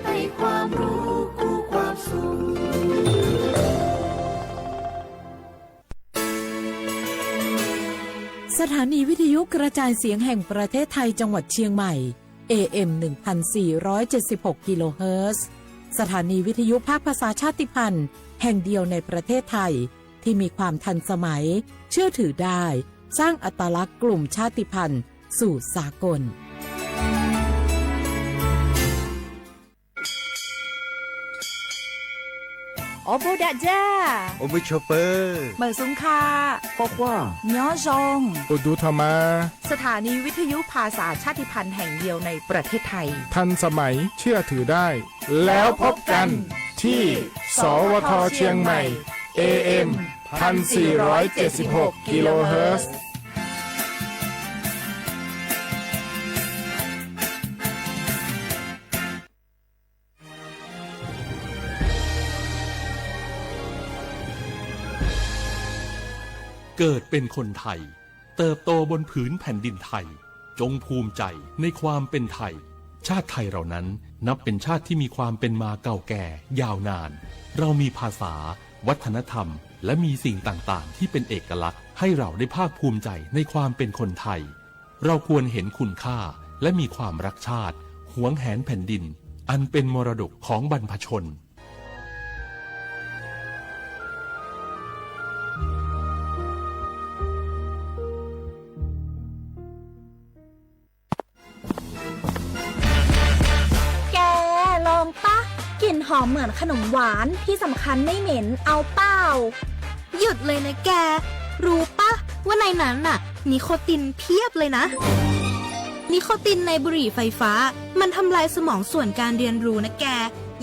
ให้ความรู้คู่ความสุข สถานีวิทยุกระจายเสียงแห่งประเทศไทยจังหวัดเชียงใหม่ เอ เอ็ม หนึ่งพันสี่ร้อยเจ็ดสิบหก กิโลเฮิรตซ์ สถานีวิทยุภาคภาษาชาติพันธุ์แห่งเดียวในประเทศไทย ที่มีความทันสมัย เชื่อถือได้ สร้างอัตลักษณ์กลุ่มชาติพันธุ์สู่สากล အိၣ်ဘူးဒးယဲၢ် အိၣ်ဘူးဆိးပၢၤ မုၢ်စူၤခး ကွၢ်ကွၢ် ညီယီၢ် အိၣ်ဒူထီၣ်မး สถานีวิทยุภาษาชาติพันธุ์แห่งเดียวในประเทศไทย ทันสมัย เชื่อถือได้ แล้วพบกันที่ สวท เชียงใหม่ เอ เอ็ม พันสี่ร้อยเจ็ดสิบหก กิโลเฮิรตซ์ เกิดเป็นคนไทย เติบโตบนผืนแผ่นดินไทย จงภูมิใจในความเป็นไทย ชาติไทยเรานั้นนับเป็นชาติที่มีความเป็นมาเก่าแก่ยาวนาน เรามีภาษา วัฒนธรรม และมีสิ่งต่างๆ ที่เป็นเอกลักษณ์ ให้เราได้ภาคภูมิใจในความเป็นคนไทย เราควรเห็นคุณค่า และมีความรักชาติ หวงแหนแผ่นดิน อันเป็นมรดกของบรรพชน แก ลองปะ กลิ่นหอมเหมือนขนมหวาน ที่สำคัญไม่เหม็น เอาเปล่า หยุดเลยนะแก รู้ปะ ว่าในนั้นน่ะ นิโคตินเพียบเลยนะ นิโคตินในบุหรี่ไฟฟ้า มันทำลายสมองส่วนการเรียนรู้นะแก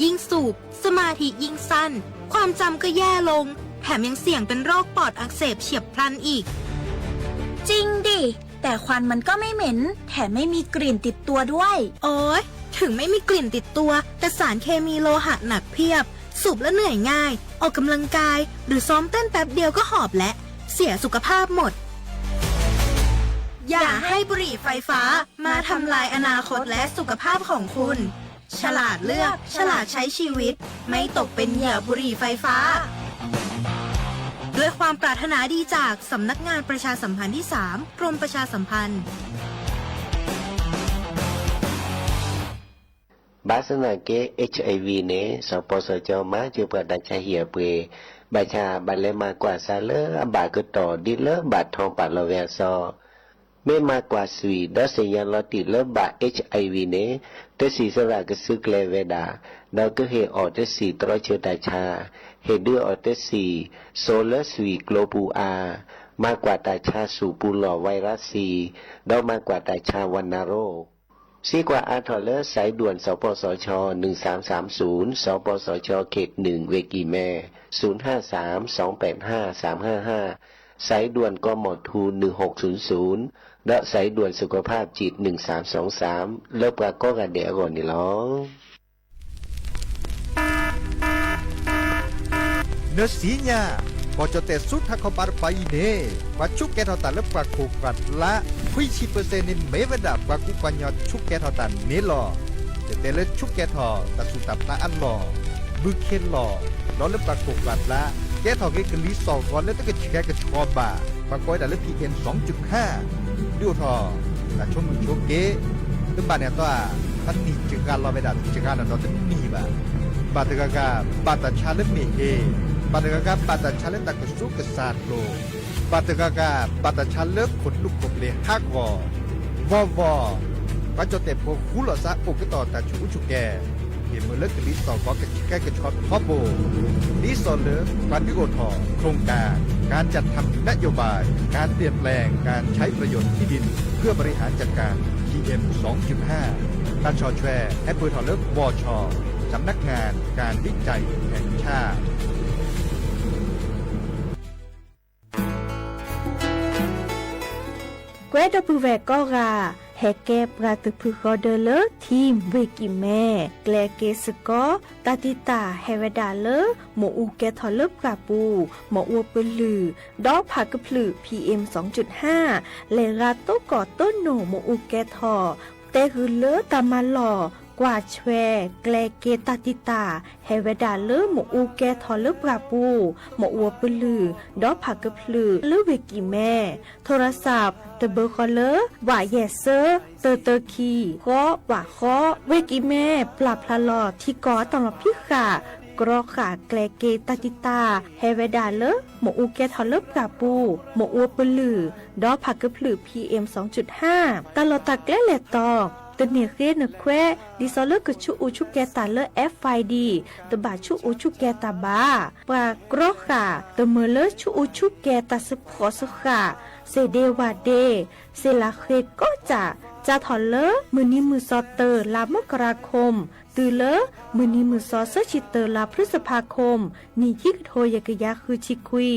ยิ่งสูบ สมาธิยิ่งสั้น ความจำก็แย่ลง แถมยังเสี่ยงเป็นโรคปอดอักเสบเฉียบพลันอีก จริงดิ แต่ควันมันก็ไม่เหม็น แถมไม่มีกลิ่นติดตัวด้วย โอ๊ย ถึงไม่มีกลิ่นติดตัว แต่สารเคมีโลหะหนักเพียบ สูบแล้วเหนื่อยง่าย ออกกำลังกาย หรือซ้อมเต้นแป๊บเดียวก็หอบแล้ว เสียสุขภาพหมด อย่าให้บุหรี่ไฟฟ้ามาทำลายอนาคตและสุขภาพของคุณ ฉลาดเลือก ฉลาดใช้ชีวิต ไม่ตกเป็นเหยื่อบุหรี่ไฟฟ้า ด้วยความปรารถนาดีจากสำนักงานประชาสัมพันธ์ที่สาม กรมประชาสัมพันธ์ ဘၣ်ဆၣ်သနာ်က့ HIV န့ၣ် စီၤပီစီၤကၠီမၤစၢၤပှၤ တၢ်ဆါဟံၣ်အပှ့ၤ, ဘၣ်ဆၣ်ဘၣ်လဲၤမၤကွၢ်စးလၢအဘၣ်ကတီၢ် ဒ်လၢဘၣ်ထီပာ်လီၤဝဲအစီ, မ့ၢ်မၤကွၢ်သွံၣ် ဒီးသ့ၣ်ညါလီၤတံၢ်လၢဘၣ် HIV န့ၣ် တဆံၣ်သရၣ်ကစုကျဲၤဝဲဒၣ်, ဒီးကဟ့ၣ်အီၤတဆံၣ်တြီဆၢတၢ်ဆါ, ဟ့ၣ်ဒုးအီၤတဆံၣ်စိလၢသွံၣ်ကျိပူၤအါ, မၤကွၢ်တၢ်ဆါဆူၣ်ပူၤလီၢ် ဝဲရၣ်စံ, ဒီးမၤကွၢ်တၢ်ဆါဝနၢ်ရိၣ် စံးကွၢ်အါထီၣ်လၢ สายด่วน สปสช หนึ่งสามสามศูนย์, สปสช เขตหนึ่ง เวกิแม, ศูนย์ห้าสาม สองแปดห้า สามห้าห้า, สายด่วน กมธ หนึ่งหกศูนย์ศูนย์ ဒီး สายด่วนสุขภาพจิต หนึ่งสามสองสาม လၢပှၤကိးဂၤဒဲးအဂီၢ်န့ၣ်လီၤ. နၢၤစံညါ, ကီၢ်ကၠီၣ်တဲၣ်ဆူထးခီပၤတပၤအံၤန့ၣ် ပှၤဆူးကဲထီၣ်တၢ်လၢပှၤခိၣ်ပှၤလါ ခွံဆံပၢၣ်စဲၣ်န့ၣ် မ့ၢ်ဝဲဒၣ်ပှၤကူပှၤကညီဆူးကဲထီၣ်တၢ်န့ၣ်လီၤ. တဲတဲလၢဆူးကဲထီၣ်တၢ်ဆူးတၢ်ဖျးအလီၢ်, ဘုခ့လီၢ်, ဒီးလၢပှၤခိၣ်ပှၤလါ ကဲထီၣ်က့ၤကလံၤစီၣ်ဂီၤလၢတကဆှဲကဆှီဘၣ်, ပှၤကိးဝဲဒၣ်လၢ PM စူၣ်ဟါ, ဒုးအိၣ်ထီၣ် တၢ်ဆိမိၣ်ဆိက့, တဘၣ်န့ၣ်အသီဧါ, တနံၣ်စှၤလီၤဝဲဒၣ် စှၤလီၤဒီးတနံၣ်ဘၣ်. ဘၣ်တဂၤဂၤ ဘၣ်တၢ်ဆါလၢမ့ၢ်ဟ့ၣ်, ဘၣ်တဂၤဂၤ ဘၣ်တၢ်ဆါလၢတၢ်ကစူးကစၢ်လိၤ, ဘၣ်တဂၤဂၤ ဘၣ်တၢ်ဆါလၢခိၣ်လူၢ်ခိၣ်ပျ့ၤဟးဂီၤ, ဂီၢ်ဂီၢ်, ပှၤကၠီၣ်တဲၣ်ဖိဃူလိာ်သးအိၣ်ကတီၢ်တၢ်ဆူးအူဆူၣ်ကဲ ဟ့ၣ်မုာ်လၢကလံၤစီၣ်ဂီၤကဆှဲကဆှီထီဘိ, ဒ်သိးလၢ ပှၤဒုးအိၣ်ထီၣ် โครงการ การจัดทำนโยบาย การเปลี่ยนแปลงการใช้ประโยชน์ที่ดินเพื่อบริหารจัดการ PM สองจุดห้า တၢ်ဆီၣ်ထွဲ ဟဲပၢၢ်ထီၣ်လၢ บช สำนักงานการวิจัยแห่งชาติ ကွဲဒီပုၢ်ဝဲၢ်ကိးဂၤ, ဟဲကဲပှၤသုးဖုဃီဒၢလၢ Team ဝ့ၢ်ကံၢ်မဲ, ကျဲက့ၤစ့ၢ်ကီး တၢ်တံာ်တာ်ဟဲဝဲဒၣ်လၢ မ့ၣ်အူကဲထီၣ်လၢပှၢ်ပူၤ, မ့ၣ်အူပလုၢ်, ဒီးဖးကဖျၢၣ် PM စူၣ်ဟါ, လဲၤရၤတိၢ်ကီၢ်တိၢ်နိၣ်မ့ၣ်အူကဲထီၣ် တဲဃုာ်လၢတၢ်မၤလီၢ်ကွၢ်ထွဲ ကျဲက့တၢ်တံာ်တာ် ဟဲဝဲဒၣ်လၢမ့ၣ်အူကဲထီၣ်လၢပှၢ်ပူၤ, မ့ၣ်အူပလုၢ်, ဒီးဖးကဖျုးလၢဝ့ၢ်ကံၣ်မဲ, ထိရစး တဘၢဃီလၢ ဝးယဲၢ်စၢ တၢတၢခံ ဃီဝးဃီ, ဝ့ၢ်ကံၣ်မဲ ပျၢ်ဖျါလီၤထံကီၢ်အတၢ်လီၢ်ဖံးဃာ် ကြီဃာ်ကျဲက့တၢ်တံာ်တာ် ဟဲဝဲဒၣ်လၢ မ့ၣ်အူကဲထီၣ်လၢပှၢ်ပူၤ, မ့ၣ်အူပလုၢ်, ဒီးဖးကဖျုး PM စူၣ်တၢ, တၢ်လီၢ်တၢ်ကျဲလဲၤတီၤ တန့ၢ်ဃ့နခွဲး, ဒ်သိးလၢကဆူးအူဆူးကဲၤတၢ်လၢ FID တဘၣ်ဆူးအူဆူးကဲၤတၢ်ဘၣ်. ပှၤကြီဃာ် တမၢလၢဆူးအူဆူးကဲၤတၢ်စုဖီၣ်စုဃာ်, စ့ၢ်ဒ့ဝၣ်ဒ့, စ့ၢ်လၢဃ့ကီးစၢ်, စးထီၣ်လၢမုၢ်နံၤမုၢ်သီတၢ လါမကရၤခိၣ် တုၤလၢ မုၢ်နံၤမုၢ်သီဆၢဆံတၢ လါဖျုစဖးခိၣ် နံၣ်ခံကထိယဲၢ်ကယၤဃုဆံခွံ,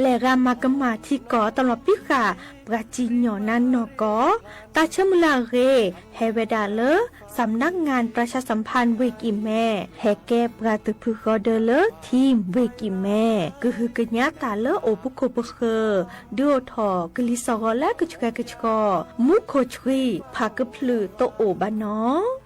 လဲၤဂၤမၤကမၣ်ထံကီၢ်တၢ်လီၢ်ဖံးဃာ် ပှၤစံၣ်ညီၣ်နါနီၢ်ကီၢ်, တၢ်ဆၢမုၢ်လၢ်အဂ့ၤ ဟဲဝဲဒၣ်လၢ สำนักงานประชาสัมพันธ์ ဝ့ၢ်ကံၣ်မဲ, ဟဲကဲပှၤတဖုဃီဒၢလၢ ထံဝ့ၢ်ကံၣ်မဲ ကဟုကညးတၢ်လၢအိၣ်ပခိၣ်ပဃၢၤ ဒုးအိၣ်ထီၣ်ကလံၤစိးဂီၤလၢကဆှဲကဆှီ, မူခိၣ်ဆှံ ဖးကဖျုးတအိၣ်ဘၣ်နီၤ.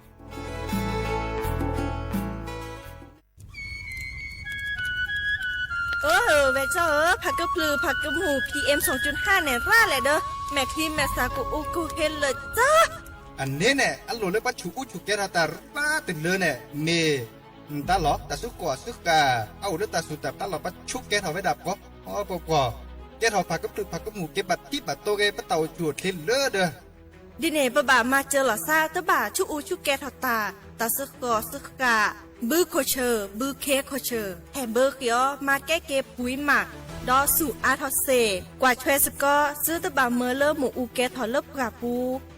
အၢ ဝဲၢ်ကၠီဧၢ, ဖးကဖျုးဖးကမူၣ် PM စူၣ်တၢန့ၣ် ရၣ်လဲၣ်ဒီး မဲာ်ချံမဲာ်သၣ်ကအိၣ်ကဟ့လၢာ်ကၠီ. အန့ၣ်န့ၣ် အလိၣ်လၢပှၤဆူးအူဆူးကဲထီၣ်တၢ်ရၣ်တလၢန့ၣ် မ့ၢ် တၢ်လီၢ်တၢ်စုကီၢ်စုဃာ် အအိၣ်လၢတၢ်စူၢ်တၢ်ဖျးလီၤ ပှၤဆူးကဲထီၣ်ဝဲဒၣ်ပှီၢ်ပှီၢ်ပှီၢ်, ကဲထီၣ်ဖးကဖျုးဖးကမူၣ် က့ၤဘၣ်ထံဘၣ်တိၤဂ့ၤ ပတၢ်အိၣ်ဆူၣ်အိၣ်ချ့လၢဒီး ဒ်န့ၣ် ပဘၣ်မၤစၢၤလီၤသး တဘၣ်ဆူးအူဆူးကဲထီၣ်တၢ်, တၢ်စုကီၢ်စုဃာ်, ဘုခိၣ်ဆၢၣ် ဘုခ့ခိၣ်ဆၢၣ် ဟဲဘၢဃ့အီၤ မၤကဲက့ၤပှံၤမး, ဒီးဆူၣ်အါထီၣ်စ့ၢ်, ကွၢ်ထွဲစ့ၢ်ကီး သုတဘၣ်မၢလၢမ့ၣ်အူကဲထီၣ်လၢပှၢ်ပူ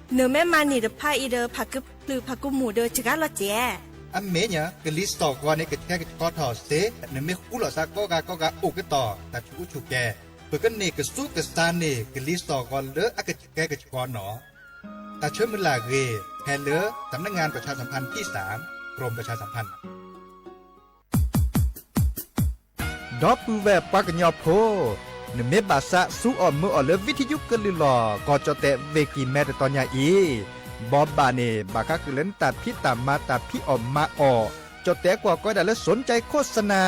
ၤ, နမ့ၢ်မၤန့ၢ်တဖၣ်အံၤဒီး ဖးကဖျုးဖးကမူၣ်ဒီးစှၤလီၤစဲး. အမ့ၢ်ညါ ကလံၤစိးဂီၤန့ၣ် ကဆှဲကဆှီထီၣ်စ့ၢ်, နမ့ၢ်ဃူလိာ်သးကိးဂၤကိးဂၤအိၣ်ကတီၢ် တၢ်ဆူးအူဆူးကဲ, ပကန့ၢ်ကသူကစၢ်န့ၢ် ကလံၤစိးဂီၤလၢအကဆှဲကဆှီနီၤ. တၢ်ဆၢမုၢ်လၢ်အဂ့ၤ ဟဲလၢ สำนักงานประชาสัมพันธ์ที่สาม กรมประชาสัมพันธ์ ဒီပုၢ်ဝဲၢ်ပှၤကညီဖိ, နမ့ၢ်ဘၣ်သးစူအီၣ်မုာ်အီၣ်လၢ ဝံထယုကလုၢ်လီၤ ကီၢ်ကၠီၣ်တဲၣ်ဝ့ၢ်ကံၢ်မဲတတီၤညါအံၤ, ဘိးဘၣ်န့ၣ် ဘၣ်ဃးဃုာ်လၢနတၢ်ဖံးတၢ်မၤ တၢ်ဖံးအီၣ်မၤအီၣ်, ကၠီၣ်တဲၣ်ကွီၢ်ကိးဝဲဒၣ်လၢ สนใจโฆษณา,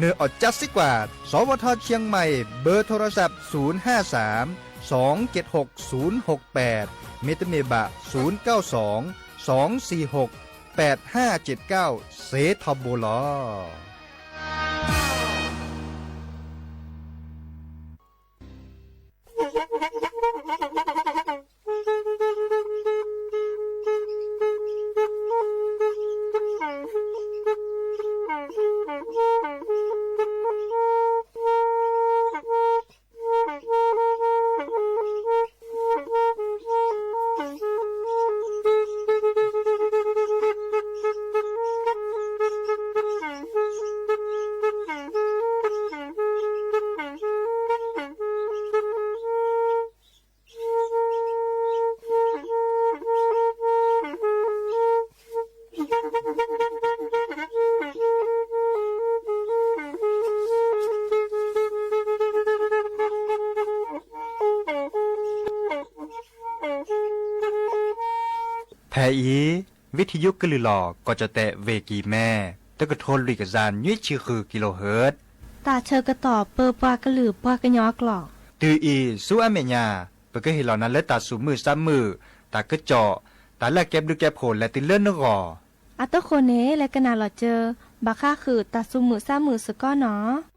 နၢၤအီၣ်ကၠါစ့ၢ်ကီး, สวทเชียงใหม่ เบอร์โทรศัพท์ ศูนย์ห้าสาม สองเจ็ดหก ศูนย์หกแปด မ့တမ့ၢ်ဘၣ် ศูนย์เก้าสอง สองสี่หก แปดห้าเจ็ดเก้า စ့ထီဘိလီၤ. ဖဲအံၤ ဝံထယုကလုၢ်လီၤ ကီၢ်ကၠီၣ်တဲၣ်ဝ့ၢ်ကံၢ်မဲ တကထိလွံၢ်ကယၤနွံဆံဃု kilohertz တၢ်ဆၢကတီၢ်ပၢပှၤကလုာ်ပှၤကညီအကျိာ်, တုၤအံၤဆူအမဲာ်ညါ ပကဟ့ၣ်လီၤနၤလၢတၢ်သူၣ်မုာ်သးမုာ်, တၢ်ကစီၣ်, တၢ်လၢအကဲဘျုးကဲဖှိၣ်လဲၤတုၤလၢနဂီၢ်. အတဃိန့ၣ် လဲၤကနၣ်လီၤစၢၤ ဘၣ်ဃးဃုာ်တၢ်သူၣ်မုာ်သးမုာ်စ့ၢ်ကီးနီၤ.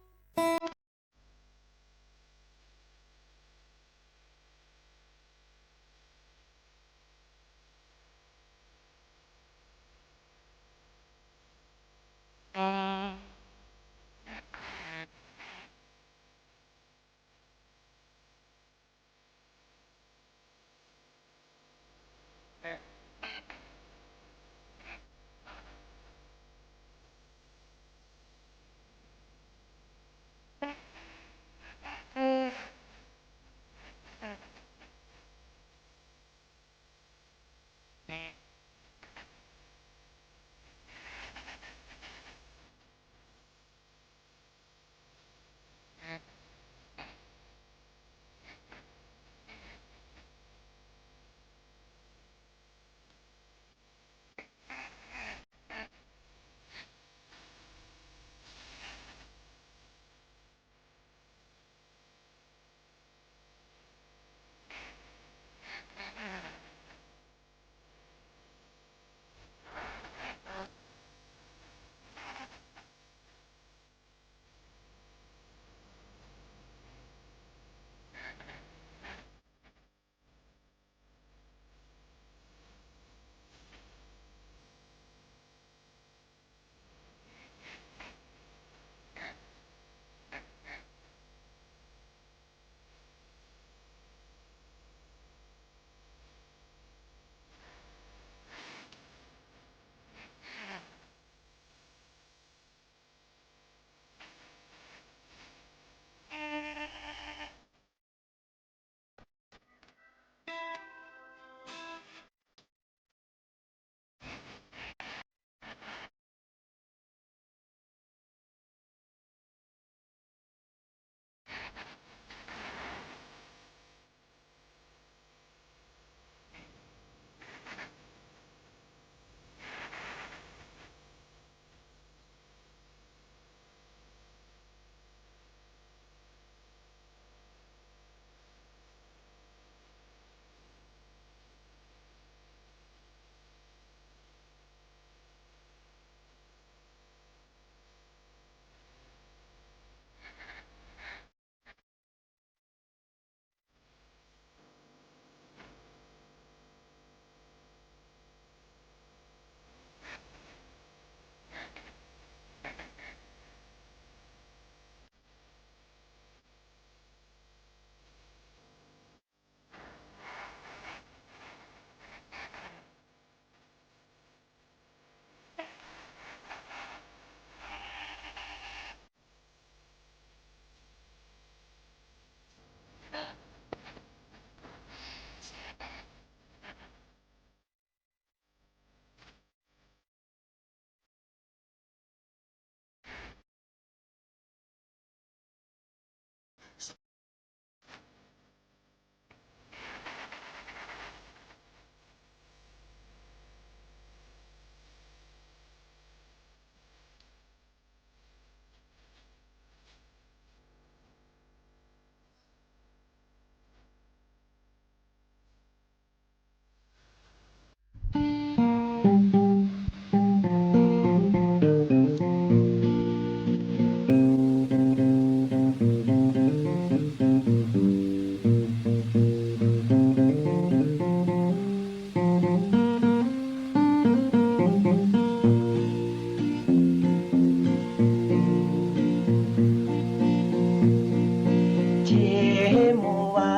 က့မိၢ်ဝါ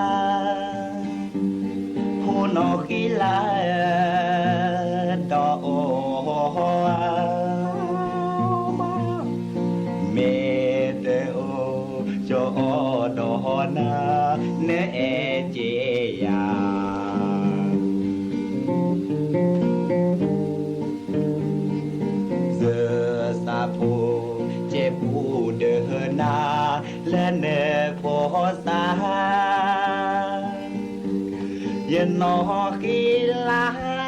ဖိနီၢ်ဃံလၤ ဒီးအီၣ်ဧါ, မ့ၢ်တအိၣ် ကၠီအီၣ်ဒီးနၤ နအဲၣ်က့ယၤ ယသးဖိ ကဲပူၤဒၢနၤ လၢနဖိသၣ် ယနီၢ်ဃံလၤ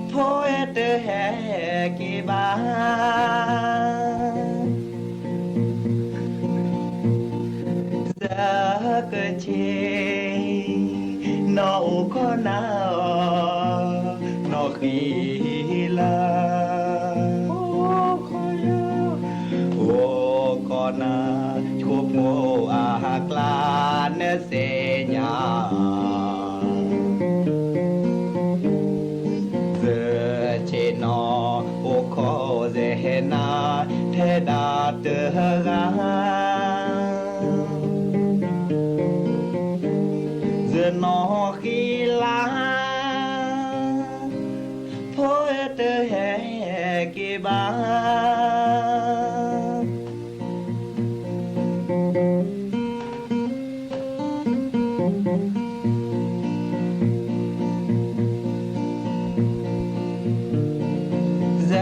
ဖိတဟဲက့ၤဘၣ် ယကဆ့ နီၢ်အိၣ်ခိးနၤ နီၢ်ဃံလၤ အိၣ်ခိးနၤ ဆိဖိအကျါ နသ့ၣ်ညါ ယဆ့ၣ်နီၤ အိၣ်ခိးယဟဲနၤ ထဲဒၣ်တဂၤ ယနီၢ်ဃံလၤ ဖိတဟဲက့ၤဘၣ် ယ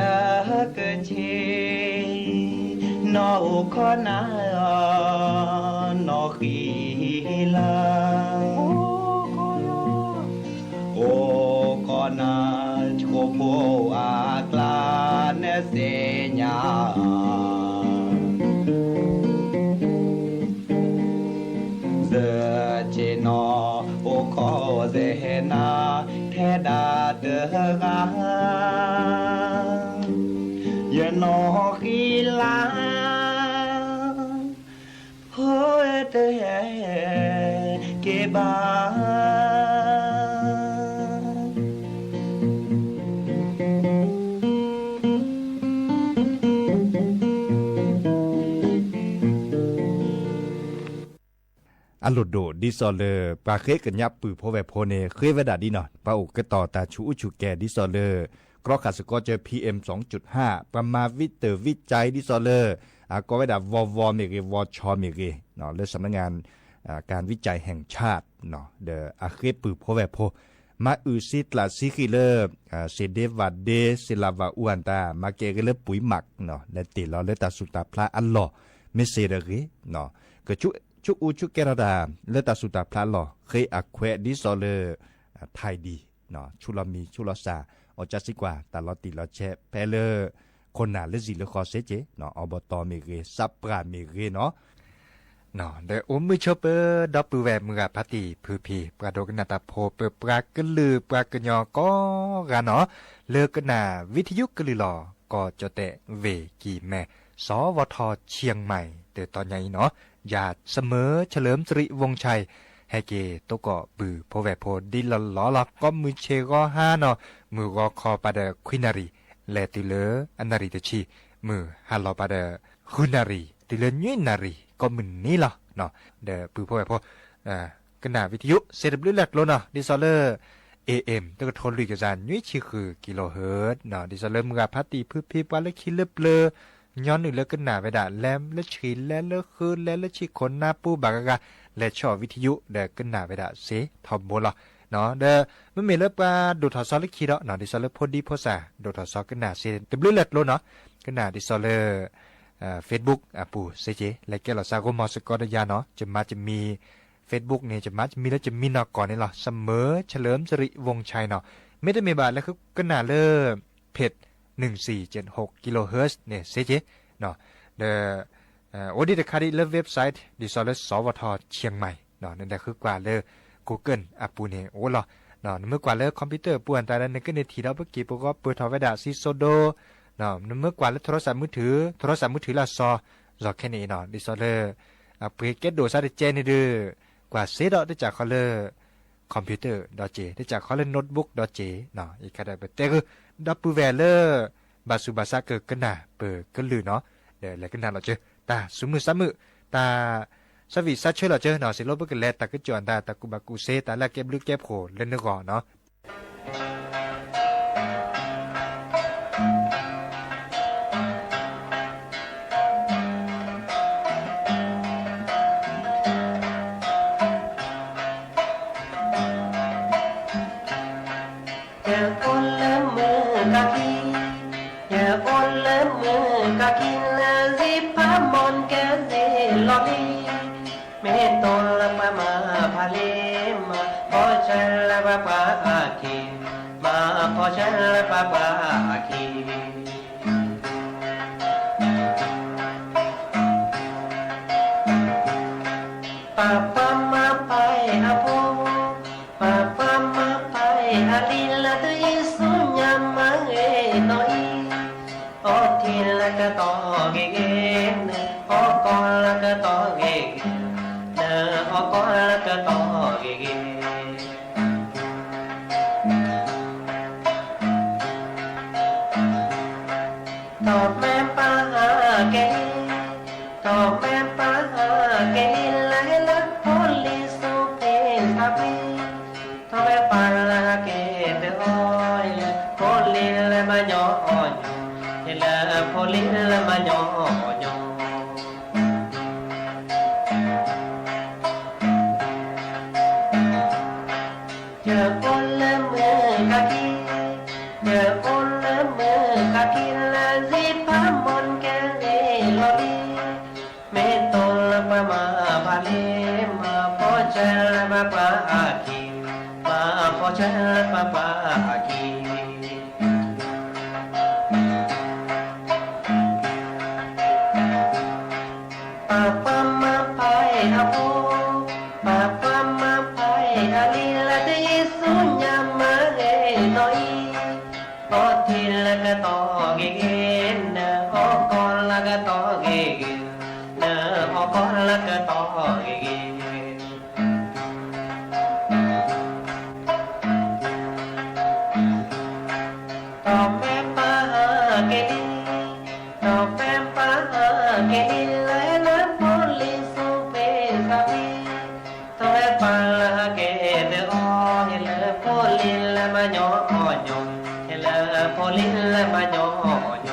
ကဆ့ နီၢ်အိၣ်ခိးနၤ နီၢ်ဃံလၤ အိၣ်ခိးနၤ ဆိဖိအကျါ နသ့ၣ်ညါ ယဆ့ၣ်နီၤ အိၣ်ခိးယဟဲနၤ ထဲဒၣ်တဂၤ ယနီၢ်ဃံလၤ ဖိတဟဲက့ၤဘၣ် အလိၣ်ဒိၣ် ဒ်သိးလၢ ပှၤဃ့ကညးပုၢ်ဖိဝဲၢ်ဖိန့ၣ် ဃ့ဝဲဒၣ်ဒ်နီၤ ပှၤအိၣ်ကတီၤတၢ်ဆူးအူဆူးကဲ ဒ်သိးလၢ ကြီခးစကီကၢ PM စူၣ်ဟၣ် ပှၤမၤဝံတၢ်ဝံကၠဲး ဒ်သိးလၢ ကိးဝဲဒၣ် ဝီဝီ မ့ၢ်ဂ့ၤ ဝီဆီ မ့ၢ်ဂ့ၤ လၢ สำนักงาน การวิจัยแห่งชาติ ဒီးအဃ့ပုၢ်ဖိဝဲၢ်ဖိ မၤအုၣ်စံကျၣ်စံဃံးလၢ စ့ဒ့ဝးဒ့ စ့လးဝးအူအတၢ် မၤကဲက့ၤလၢပှံၤမး လဲၤတ့ၢ်လီၤလၢတၢ်ဆူးတၢ်ဖျါအလီၢ် မ့ၢ်စ့ဒီးဂ့ၤ, ကဆူၣ်အူဆူၣ်ကဲထီၣ်တၢ် လၢတၢ်ဆူၣ်တၢ်ဖျးလီၢ် ဃ့အခွဲးဒ်သိးလၢ ထံၣ်ဒံး ဆူၣ်လီၤမံၤဆူၣ်လီၤစၢ် အီၣ်ကၢ်စံကွၢ် တၢ်လီၤတံၢ်လီၤဆဲး ဖဲလၢ ခိၣ်နၢ်လၢစံၣ်လၢဃီစ့က့ၤ အဘီတီမ့ၢ်ဂ့ၤ စးပှၢ်မ့ၢ်ဂ့ၤနီၤ ဒီးအိၣ်မုာ်ဆိပၢၤ ဒီပုၢ်ဝဲၢ်မုၢ်ဂၤဖးတံၢ်ဖုဖံ ပှၤဒိကနၣ်တၢ်ဖိ ပပှၤကလုာ်ပှၤကညီကိးဂၤနီၤ လၢကနၣ် วิทยุ ကလုာ်လီၤ ကီၢ်ကၠီၣ်တဲၣ် ဝ့ၢ်ကံၢ်မဲ စဝထ เชียงใหม่ တတီၤညါအံၤနီၤ ယၤ เสมอ เฉลิมสิริวงศ์ชัย ဟဲက့ၤသကိးပုၢ်ဖိဝဲၢ်ဖိ ဒ်လီၢ်လီၢ်လီၤ ကိးမုၢ်ဆ့ၣ်ဂီၤဟါနီၤ မုၢ်ဂီၤခီပၤဒီးခွံနၣ်ရံၣ် လဲၤတုၤလၢအနၣ်ရံၣ်တဆံ မုၢ်ဟါလီၤပၤဒီး ဃုနၣ်ရံၣ် တုၤလၢနွံနၣ်ရံၣ် ကိးမုၢ်နံၤလီၤ ဒီးပုၢ်ဖိဝဲၢ်ဖိ ကနၣ် วิทยุ စ့တဘျုးလၢ်ကျိနီၤ ဒ်သိးလၢ เอเอ็ม တကထိလွံၢ်ကယၤနွံဆံဃု กิโลเฮิรตซ์ ဒ်သိးလၢမုၢ်ဂၤဖးတံၢ်ဖုဖံ ပှၤလၢခံလၢပျၢၤ ညီနုၢ်လၢကနၣ်ဝဲဒၣ် လဲၤလၢဆံးလဲၤလၢဃု လဲၤလၢဆံးခိၣ်နၢ်ပူၤဘၣ်ဂၤဂၤ လဲၤဆီၣ် วิทยุ ဒီးကနၣ်ဝဲဒၣ်စ့ထီဘိလီၤ ဒီးမ့မ့ၢ်လၢပှၤဒိၣ်ထီၣ်စီလၢခံဒီး ဒ်သိးလၢဖိဒံဖိစၢ် ဒိၣ်ထီၣ်စီကနၣ်စ့တဘျုးလၢ်ကျိနီၤ ကနၣ်ဒ်သိးလၢ Facebook အပူၤစ့က့ၤ လဲၤကဲလီၤစးဂိမီၤစ့ၢ်ကီးဒီးယၤနီၤ ယမါယမံၤ Facebook န့ၣ် ယမါယမံၤလၢယမံၤနီၢ်ကီၢ်န့ၣ်လီၤ เสมอ เฉลิมสิริวงศ์ชัย နီၤ မ့တမ့ၢ်ဘၣ် လဲၤဃုကနၣ်လၢ เพจ หนึ่งสี่เจ็ดหก กิโลเฮิรตซ์ န့ၣ်စ့က့ၤ ဒီး အိၣ်ဒံးတခါဒံးလၢ website ဒ်သိးလၢ สวท เชียงใหม่ နလဲၤဃုကွၢ်လၢ Google အပူၤန့ၣ်အိၣ်လီၤ နမ့ၢ်ကွၢ်လၢ computer အပူၤအတၢ်ဒီး နကန့ၢ်ထံၣ်ဒီးပက့ၤပဂီၢ်ပၢၢ်ထီၣ်ဝဲဒၣ်စံၣ်စိၤဒိ နမ့ၢ်ကွၢ်လၢ โทรศัพท์มือถือ โทรศัพท์มือถือလၢအစီ စီၤခဲန့ၣ်အံၤနီၤ ဒ်သိးလၢ အပှ့ၤကဲဒိၣ်စးတကဲန့ၣ်ဒီး ကွၢ်စ့ဒီးတစးခီလၢ computer ဒီးက့ၤ တစးခီလၢ notebook ဒီးက့ၤ အံၤခါဒီးပတဲဂုၢ် ဒီပုၢ်ဝဲၢ်လၢ ဘၣ်ဆူးဘၣ်ဆါကကနၣ်ပကလုၢ်နီၤ ဒီးလဲၤကနၣ်လီၤစၢၤ တၢ်ဆူးမုၢ်ဆါမုာ် တၢ် ဆၢဝံၣ်ဆၢဆၢလီၤစၢၤနီၤ စံးလိပကလဲၤတၢ်ကစီၣ်အတၢ် တၢ်ကူၣ်ဘၣ်ကူၣ်စ့ တၢ်လၢအကဲဘျုးကဲဖှိၣ်လၢနဂီၢ်နီၤ ယအိၣ်လၢမုၢ်ကးခံ, ယအိၣ်လၢမုၢ်ကးခံ လၢစံးဖးမီၢ်ကဲစ့လီၤလံ, မ့ၢ်တိၢ်လၢပှၤမၤဖးလံမၤ, ဖီၣ်ဆၢလၢပှၤပှၤအခံ, မၤဖီၣ်ဆၢလၢပှၤပှၤအခံ ပှၤပှၤမၤဖးအဖိ, ပှၤပှၤမၤဖးအလံၤ လၢသုယ့ၣ်ၡူးညါမၤဂ့ၤနီၢ်အံၤ, အီထံလၢကတီၢ်ဂ့ၤဂ့ၤန့ၣ်, အီကီၢ်လၢကတီၢ်ဂ့ၤဂ့ၤ, လၢအီကီၢ်လၢကတီၢ်ဂ့ၤဂ့ၤ ဒီးမ့ၢ်ပှၤဟးက့ၤလံ, ဒီးမ့ၢ်ပှၤဟးက့ၤလံ လၢဟဲလၢဖိလံၤဆူဖံးတၢ်ဖံး, ဒီးမ့ၢ်ပှၤလၢဟးက့ၤဒီးအီၤ ဟဲလၢဖိလံၤလၢမၤညီအီၣ်ညီ, ဟဲလၢဖိလံၤလၢမၤညီအီၣ်ညီ ယအိၣ်လၢမုၢ်ကးခံ, ယအိၣ်လၢမုၢ်ကးခံ လၢစံးဖးမီၢ်ကဲစ့လီၤလံ, မ့ၢ်တိၢ်လၢပှၤမၤဖးလံမၤ, ဖီၣ်ဆၢလၢပှၤပှၤအခံ, မၤဖီၣ်ဆၢလၢပှၤပှၤအခံ ပှၤပှၤမၤဖးအဖိ, ပှၤပှၤမၤဖးအလံၤ လၢသုယ့ၣ်ၡူးညါမၤဂ့ၤနီၢ်အံၤ, အီထံလၢကတီၢ်ဂ့ၤဂ့ၤန့ၣ်, အီကီၢ်လၢကတီၢ်ဂ့ၤဂ့ၤ, လၢအီကီၢ်လၢကတီၢ်ဂ့ၤဂ့ၤ ဒီးမ့ၢ်ပှၤဟးက့ၤလံ, ဒီးမ့ၢ်ပှၤဟးက့ၤလံ လၢဟဲလၢဖိလံၤဆူဖံးတၢ်ဖံး, ဒီးမ့ၢ်ပှၤလၢဟးက့ၤဒီးအီၤ ဟဲလၢဖိလံၤလၢမၤညီအီၣ်ညီ, ဟဲလၢဖိလံၤလၢမၤညီအီၣ်ညီ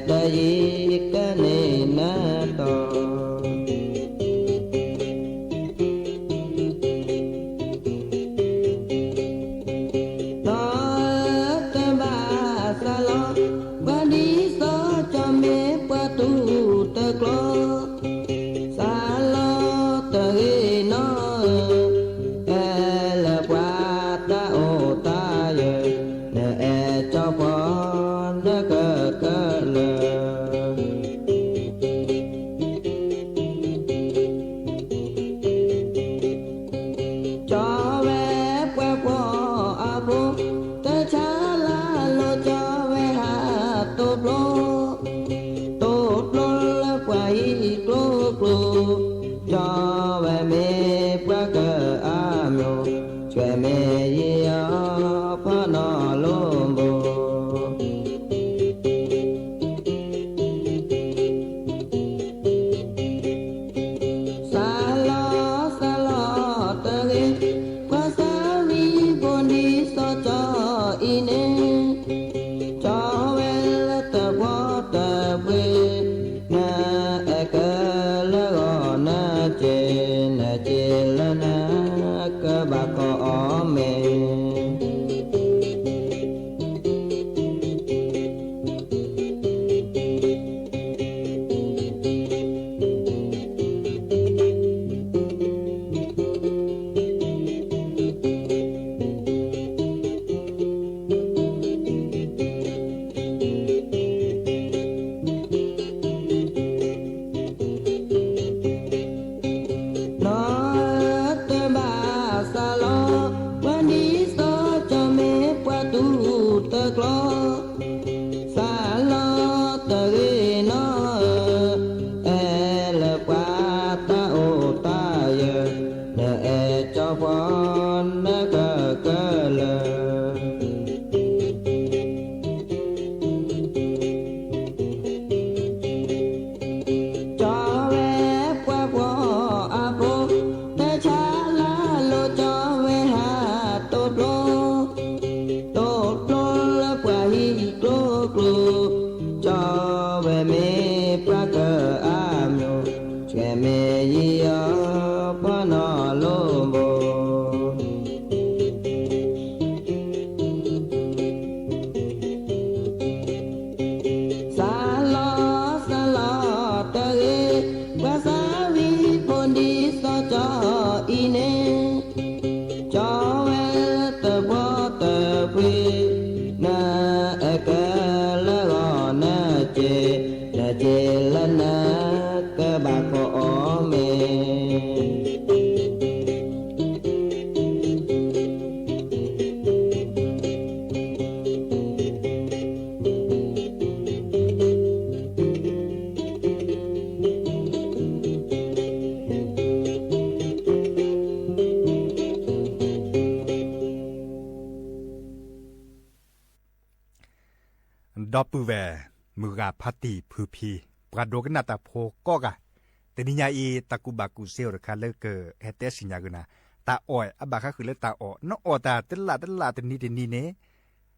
တယံၤကန့ၢ်နတီၢ် ဒီးတဘၣ်စးလီၤ ပှၤဒ်သိးကၠီမ့ၢ်ပှၤတူၢ်တကျီၤ စးလီၤတဂ့ၤနီၢ်ဧၢ, အဲၣ်လၢပှၤတၢ်အိၣ်တၢ်ယၢၤ, နအဲၣ်ကၠီပှီၢ်နကကလၢာ် ကၠီဝဲပှၤဖှီၣ်အဖိ, တဆါလၢ်လိၤကၠီဝဲဟးတိာ်ဖျိ, တိာ်ဖျိလၢပှၤဟံၣ်ကျိကျိ, ကၠီဝဲမ့ၢ်ပှၤကအါမျိၤ, ဆွဲမ့ၢ်ယံၤအီၤဖီနီၣ်လိဘိ စးလီၤစးလီၤတဂ့ၤ, ပှၤစးဝံဖိဒ်သိးကၠီအံၤန့ၣ်, ကၠီဝဲလၢတဘှီတပှ့ၤ, နအဲၣ်ကလၢဂီၤနစ့, နစ့လၢနကဘၣ်ကိးအီၤမ့ၢ် နီၢ်တဘၣ်စးလီၤ, ပှၤဒ်သိးကၠီမ့ၢ်ပှၤတူၢ်တကျီၤ, စးလီၤတဂ့ၤနီၢ်ဧၢ, အဲၣ်လၢပှၤတၢ်အိၣ်တၢ်ယၢၤ, နအဲၣ်ကၠီပှီၢ်နကကလၢာ် ကၠီဝဲပှၤဖှီၣ်အဖိ, တဆါလၢ်လိၤကၠီဝဲဟးတိာ်ဖျိ, တိာ်ဖျိလၢပှၤဟံၣ်ကျိကျိ, ကၠီဝဲမ့ၢ်ပှၤကအါမျိၤ, ဆွဲမ့ၢ်ယံၤအီၤဖီနီၣ်လိဘိ စးလီၤစးလီၤတဂ့ၤ, ပှၤစးဝံဖိဒ်သိးကၠီအံၤန့ၣ်, ကၠီဝဲလၢတဘှီတပှ့ၤ, နအဲၣ်ကလၢဂီၤနစ့, နစ့လၢနကဘၣ်ကိးအီၤမ့ၢ် ဒီပုၢ်ဝဲၢ် မုၢ်ဂၤဖါတံၢ်ဖုဖံ, ပှၤဒိကနၣ်တၢ်ဖိကိးဂၤ, တနံၤညါအံၤ တၢ်ကူၣ်ဘၣ်ကူၣ်စ့အိၣ်တခါလၢကဟဲတဲစံၣ်ညီၣ်က့ၤနၤ, တၢ်အီၣ်အဘၣ်ဃးဃုာ်လၢတၢ်အီၣ်, နအီၣ်တၢ်တလၢ်တလၢ်တနံၤတနံၤန့ၣ်,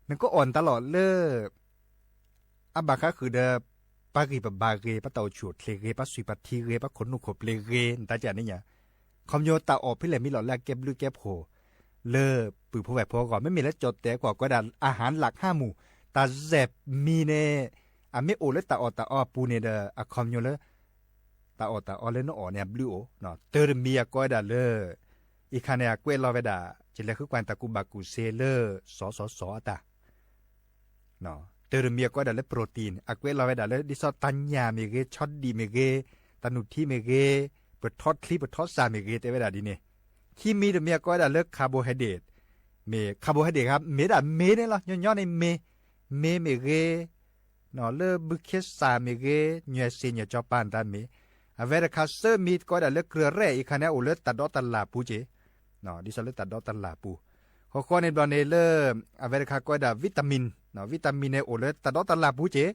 နကအီၣ်နတၢ်လီၢ်လၢ အဘၣ်ဃးဃုာ်ဒီး ပှၤဂံၢ်ပဘါဂ့ၤ, ပှၤတၢ်အိၣ်ဆူၣ်အိၣ်ချ့ဂ့ၤ, ပှၤဆံးပှၤထံဂ့ၤ, ပှၤခိၣ်နူာ်ခိၣ်ပျ့ၤဂ့ၤ, နတၢ်ကန့ၣ်ညါ, ခီပညီတၢ်အီၣ်ဖဲလဲၣ်မ့ၢ်လီၤလၢအကဲဘျုးကဲဖှိၣ် လၢပုၢ်ဖိဝဲၢ်ဖိအဂီၢ်, မ့မ့ၢ်လၢကၠီၣ်တဲာ်ကွၢ်ကီးဝဲဒၣ် อาหารหลักห้าหมู่, တၢ်စဲးမံၤန့ၣ် အမ့ၢ်အိၣ်လၢတၢ်အီၣ်တၢ်အီအပူၤန့ၣ်ဒီး အခီပညီလၢ တၢ်အီၣ်တၢ်အီလၢနအီၣ်န့ၣ်အဘျုးအိၣ်, တၢ်တမံၤအကိးဝဲဒၣ်လၢ အံၤခါန့ၣ် အကွဲးလီၤဝဲဒၣ် ယလဲၤဃုကွၢ်တၢ်ကူၣ်ဘၣ်ကူၣ်စ့လၢ စီၤစီၤစီၤအတၢ် တၢ်တမံၤအကိးဝဲဒၣ်လၢ protein, အကွဲးလီၤဝဲဒၣ်လၢ ဒ်သိးတၢ်ညၣ်မ့ၢ်ဂ့ၤ, ဆီဒံၣ်မ့ၢ်ဂ့ၤ, တၢ်နုၢ်ထံမ့ၢ်ဂ့ၤ, ပထီချံပထီစၢ်မ့ၢ်ဂ့ၤ တဲဝဲဒၣ်ဒ်န့ၣ်, ခံမံၤတမံၤအကိးဝဲဒၣ်လၢ carbohydrate, မ့ၢ် carbohydrate မ့ၢ်ဒၣ်မ့ၢ်န့ၣ်လီၤ, ညီညီန့ၣ်မ့ၢ်, မ့ၢ်မ့ၢ်ဂ့ၤ လၢဘုခ့စၢ်မ့ၢ်ဂ့ၤ, ညွဲၣ်စ့ညွဲၣ်ကၠီပၤတၢ်မ့ၢ်, အဝဲတခါဆၢမံၤကိးဝဲဒၣ်လၢ ကြံရ့, အံၤခါန့ၣ် အိၣ်လၢတၢ်ဒီတလၢ်ပူၤက့ၤ, ဒ်သိးလၢတၢ်ဒီတလၢ်ပူၤ, ဃီဃီန့ၣ်ဘျီန့ၣ်လၢ အဝဲတခါကိးဝဲဒၣ် vitamin, vitamin န့ၣ် အိၣ်လၢတၢ်ဒီတလၢ်ပူၤက့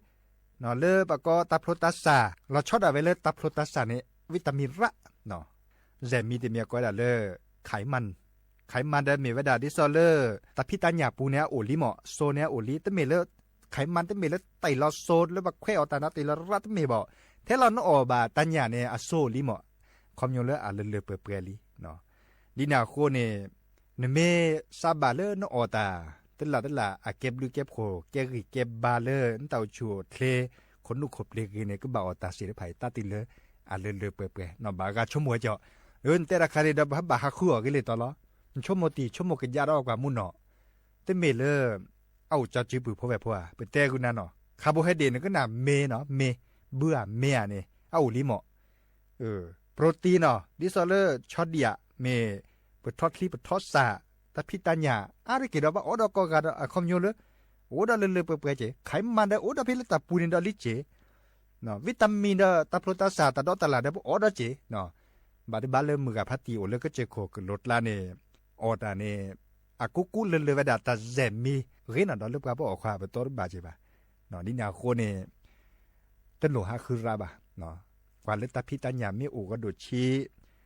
ၤ, လၢပကိးတၢ်ဖျိတၢ်စၢ်, လီၤဆီဒၣ်ဝဲလၢတၢ်ဖျိတၢ်စၢ်န့ၣ် vitamin ရၣ် စဲးမံၤတမံၤအကိးဝဲဒၣ်လၢ ไขมัน, ไขมัน ဒီးမ့ၢ်ဝဲဒၣ်ဒ်သိးလၢ တၢ်ဖံးတၢ်ညၣ်ပူၤန့ၣ်အအိၣ်လံမး, စိန့ၣ်အအိၣ်လံ, တမ့ၢ်လၢ ခးမါတမ့ၢ်လၢတ့ၢ်လီၤစိၤလၢပှၤခွဲးအီၣ်တၢ်နီတ့ၢ်လီၤရၣ်တမ့ၢ်ဘၣ်, ထဲလီၤနအီၣ်ဘၣ်တၢ်ညၣ်န့ၣ် အစိၤလံမး, ခီဖျိလၢအလၢလၢပှဲၤပှဲၤလံ. ဒ်န့ၣ်အဃိန့ၣ် နမ့ၢ်စးဘၣ်လၢနအီၣ်တၢ် တလၢ်တလၢ် အကဲဘျုးကဲဖှိၣ် ကဲဂံၢ်ကဲဘါလၢနတၢ်အိၣ်ဆူၣ်အိၣ်ချ့ ခိၣ်နူာ်ခိၣ်ပျ့ၤဂ့ၤန့ၣ် ကဘၣ်အီၣ်တၢ်စ့ၢ်တဖၣ်အံၤ တၢ်တ့ၢ်လၢအလၢလၢပှဲၤပှဲၤ ဘၣ်ဂၤဆိကမိၣ်ဝဲကီး, နတဲတၢ်ခါန့ၣ်ဒီး ပဟးဘၣ်ဟးဃုအီၤဂ့ၤလံတီလီၤ. နဆိကမိၣ်တံၢ်ဆိကမိၣ်ကယၢ်ဒီးအီၣ်ကွၢ်မူနီၣ်, တမ့ၢ်လၢ အအိၣ်ကၠီစုပူၤဖိဝဲၢ်ဖိဧါ, ပတဲဂုာ်နၤနီၣ် carbohydrate န့ၣ် ကနၣ်မ့ၤနီၣ် မ့ၤ ဘုဧါ မ့ၤဧါန့ၣ် အအိၣ်လံမး protein နီၣ် ဒ်သိးလၢဆီဒံၣ်ဧါ မ့ၢ် ပထီချံပထီစၢ် တၢ်ဖံးတၢ်ညၣ် အါတက့ၢ်ဒီး ဘၣ်အီၣ်ဒီးကိးဂၤဒီး အခီပညီလၢ အိၣ်ဒီးလၢလၢပှဲၤပှဲၤက့ၤ, ခးမါဒီး အိၣ်ဒီးဖဲလၢတၢ်ပူၤန့ၣ်ဒီးလံက့ၤ, vitamin ဒီးတၢ်ဖျိတၢ်စၢ် တၢ်ဒီတၢ်လၣ်ဒီး ပအီၣ်ဒီးက့ၤ, ဘၣ်တဘၣ်လၢမုၢ်ဂၤဖးတံၢ်အိၣ်လၢကစၢၢ်ခိၣ်ကလိၤကျါန့ၣ် အီၣ်တၢ်န့ၣ် အကူကူလၢလၢဝဲဒၣ်တၢ်စဲးမံၤဂ့ၤနီၣ်ဒီး လၢပှၤပအီၣ်ခွါ ပတီတဘၣ်က့ၤဘၣ်. ဒ်န့ၣ်အဃိန့ၣ် တလိၣ်ဟးဃုရၣ်ဘၣ်. ကွၢ်လၢတၢ်ဖံးတၢ်ညၣ်မ့ၢ်အိၣ်က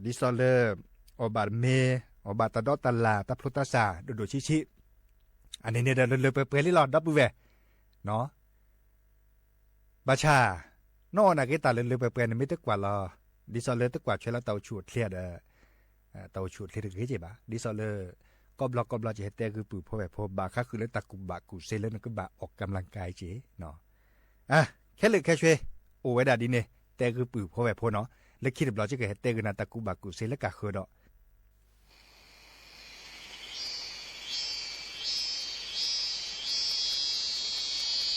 ဒီးဆံး, ဒ်သိးလၢ အီၣ်ဘၣ်မ့ၤ အီၣ်ဘၣ်တၢ်ဒီတၢ်လၣ် တၢ်ဖျိတၢ်စၢ် ဒိၣ်ဒိၣ်ဆံးဆံး, အန့ၣ်န့ၣ်ဒီးလၢလၢပှဲၤပှဲၤလံလီၤ ဒီပုၢ်ဝဲၢ် ဘၣ်ဆၣ် နအီၣ်နာ်က့တၢ်လၢလၢပှဲၤပှဲၤန့ၣ် မ့ၢ်တကွၢ်လီၤ, ဒ်သိးလၢတကွၢ်ထွဲလၢတၢ်အိၣ်ဆူၣ်အိၣ်ချ့ဒီး တၢ်အိၣ်ဆူၣ်အိၣ်ချ့တဂ့ၤက့ၤဘၣ်. ဒ်သိးလၢ ကိးဘျီကိးဘျီကဟဲတဲဂုာ်ပုၢ်ဖိဝဲၢ်ဖိ ဘၣ်ဃးဃုာ်လၢတၢ်ကူၣ်ဘၣ်ကူၣ်သ့လၢနကဘၣ်အီၣ်ကမျၢၢ်ကါအံၤက့ၤ ခဲလၢာ်ခဲဆ့ အိၣ်ဝဲဒၣ်ဒ်န့ၣ် တဲဂုာ်ပုၢ်ဖိဝဲၢ်ဖိနီၣ်, လၢခံတဘျီကကဟဲတဲဂုာ်နၤတၢ်ကူၣ်ဘၣ်ကူၣ်သ့လၢကဃၢၤဒီး မုၢ်ဟ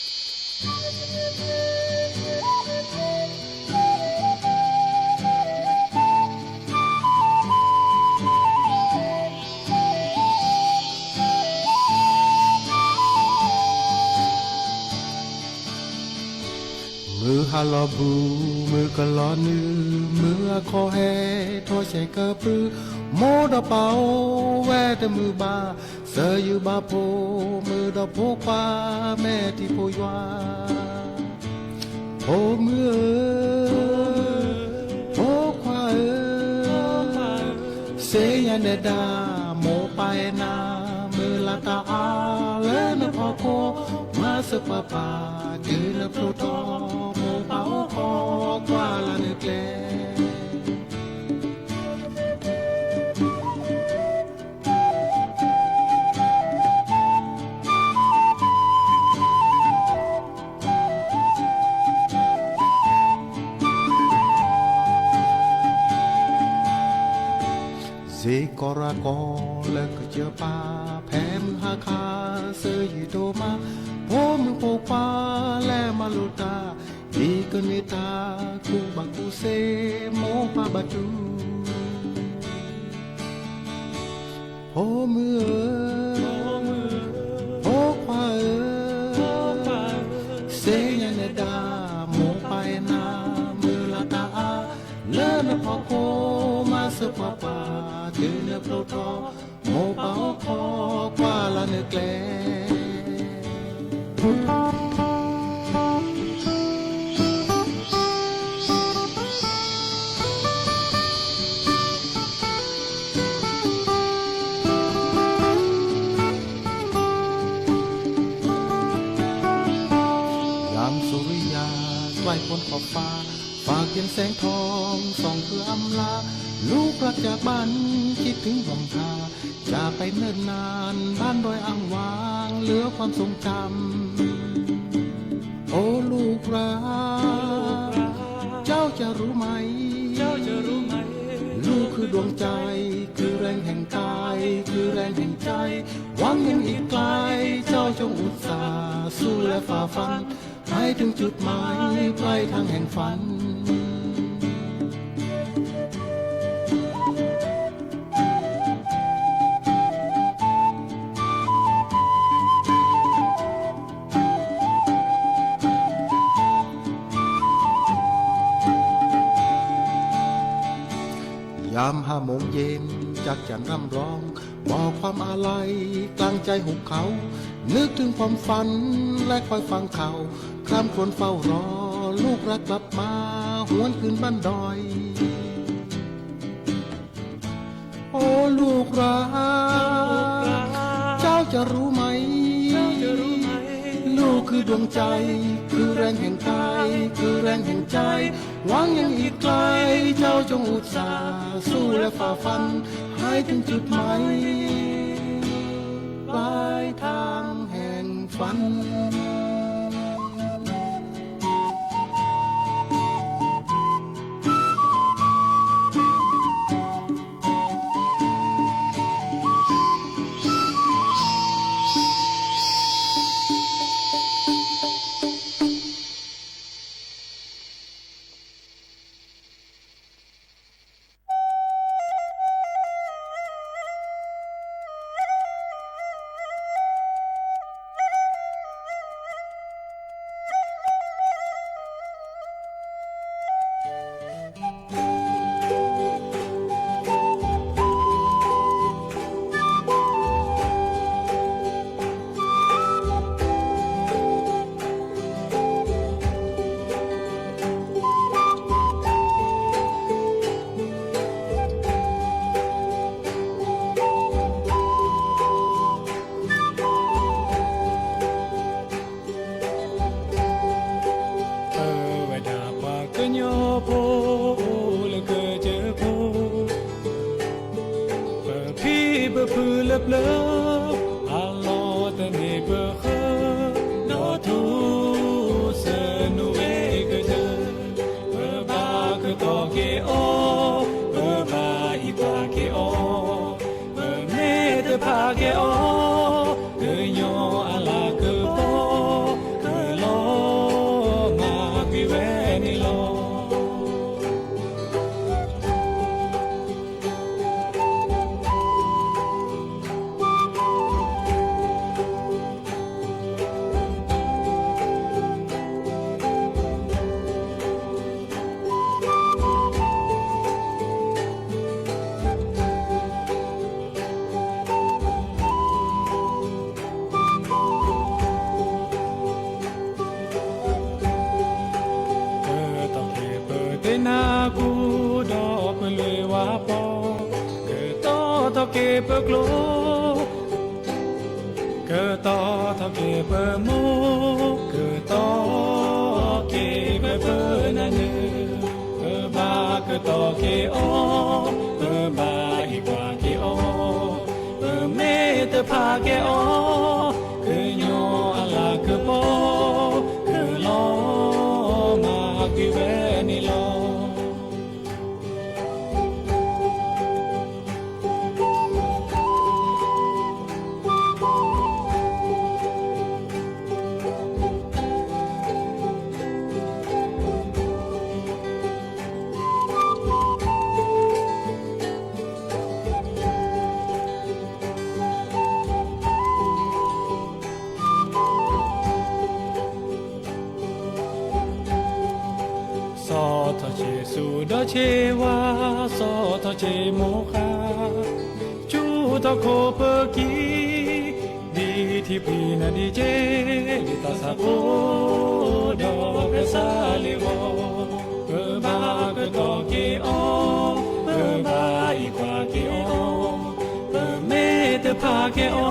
ါလီၤဘူး မုၢ်ကလီၤနုာ်, မုၢ်အခီၣ်ဟဲထီၣ်ဆဲးကပြုၢ်, မိၢ်ဒီးပၢ်အိၣ်ဝဲတမုာ်ဘၣ်, စၢၤယုာ်ဘၣ်ဖိမုၣ်ဒီးဖိခွါ မဲာ်ထံဖိယွၤ ဖိမုၣ်ဧၢ, ဖိခွါဧၢ, စ့ယၤနဲဒၣ် မိၢ်ပၢ်အဲၣ်နၤ, မုၢ်လၢ်တၢ်အါလၢနဖီခိၣ်, မၤစၢၤပှၤပၢ် တုၤနဖျိထီၣ်, မိၢ်ပၢ်အိၣ်ခိးကွၢ်လၢ်နကျဲ စ့ၢ်ကီးရၢ်ကီၢ်လၢကစၢၢ်ပၢ်, ဖဲမုၢ်ဟါခါ စၢၤယုာ်ဒိၣ်မး, ဖိမုၣ်ဖိခွါလဲၤမၤလိတၢ်, ဒ်ကန့ၢ်တၢ်ကူၣ်ဘၣ်ကူၣ်သ့ မိၢ်ပၢ်ဘၣ်တူၢ် ဖိမုၣ်ဧၢ, ဖိခွါဧၢ, စ့ယၤနဲဒၣ် မိၢ်ပၢ်အဲၣ်နၤ, မုၢ်လၢ်တၢ်အါလၢနဖီခိၣ်, မၤစၢၤပှၤပၢ် တုၤနဖျိထီၣ်, မိၢ်ပၢ်အိၣ်ခိးကွၢ်လၢ်နကျဲ ယၢမ်းစူၤရံယၤ ကျၢၢ်ပူၤခီၣ်ဖး, ဖးက့ၣ်စဲးထီၣ် သွံၣ်ဃုအမျး, ลูกรักจากบ้าน คิดถึงบ่อยหา จากไปเนิ่นนาน บ้านดอยอ่างวาง เหลือความทรงจำ โอ้ลูกรัก เจ้าจะรู้ไหม เจ้าจะรู้ไหม ลูกคือดวงใจ คือแรงแห่งกาย คือแรงแห่งใจ หวังยังอีกไกล เจ้าจงอุตส่าห์สู้และฝ่าฟัน ให้ถึงจุดหมายปลายทางแห่งฝัน ยามห้าโมงเย็น จักจั่นร่ำร้อง บอกความอาลัย กลางใจหุบเขา นึกถึงความฝัน และคอยฟังข่าว คร่ำครวญเฝ้ารอ ลูกรักกลับมา หวนคืนบ้านดอย โอ้ลูกรัก เจ้าจะรู้ไหม เจ้าจะรู้ไหม ลูก คือดวงใจ คือแรงแห่งกาย คือแรงแห่งใจ หวังยังอีกไกล เจ้าจงอุตส่าห์ สู้และฝ่าฟัน ให้ถึงจุดหมาย ปลายทางแห่งฝัน ပဝဲဒၣ်ပှၤကညီဖိအိၣ်လၢကစၢၢ်ခိၣ် ပဖံပဖုလၢပျၢၤ အလီၢ်တန့ၢ်ပဃၢၤ ဒီးထူၣ်စုနူဝဲကတၢၢ် ပဘၣ်ကတီၤက့ၤအီၤ ပဘၣ်အံးကွၢ်က့ၤအီၤ ပမ့ၢ်တဖးက့ၤအီၤ ကညီအလၤကပီၤ ကလီၤမၢ်ကွံာ်ဝဲန့ၣ်လီၤ. ကတီၤထီၣ်က့ၤပတ့နၤကူဒီးပလွံၢ်ဝါပီၤ, ကတီၤထီၣ်က့ၤပကျိ ကတီၤထီၣ်က့ၤပမိၢ်, ကတီၤက့ၤပပနၢ်နၢၤ, ပဘၣ်ကတီၤက့ၤအီၤ, ပဘၣ်အံးကွၢ်က့ၤအီၤ, ပမ့ၢ်တဖးက့ၤအီၤ, ကညီအလၤကပီၤ, ကလီၤမၢ်ကွံာ်ဝဲန့ၣ်လီၤ. ဆီၣ်ထီၣ်ဆ့ၣ်ဆူၣ်ဒီးဆ့ၣ်ဝါ, ဆီၣ်ထီၣ်ဆ့ၣ်မိၢ်ဃါ, ကၠူထီၣ်ခိၣ်ပကံ, ဒ်ထံပှံၤနၤဒ်က့, လံာ်သးစၢ်ဖိ, ဒီးကစၢ်လ့ၤဂီၤ, ပဘၣ်ကတီၤက့ၤအီၤ, ပဘၣ်အံးကွၢ်က့ၤအီၤ, ပမ့ၢ်တဖးက့ၤ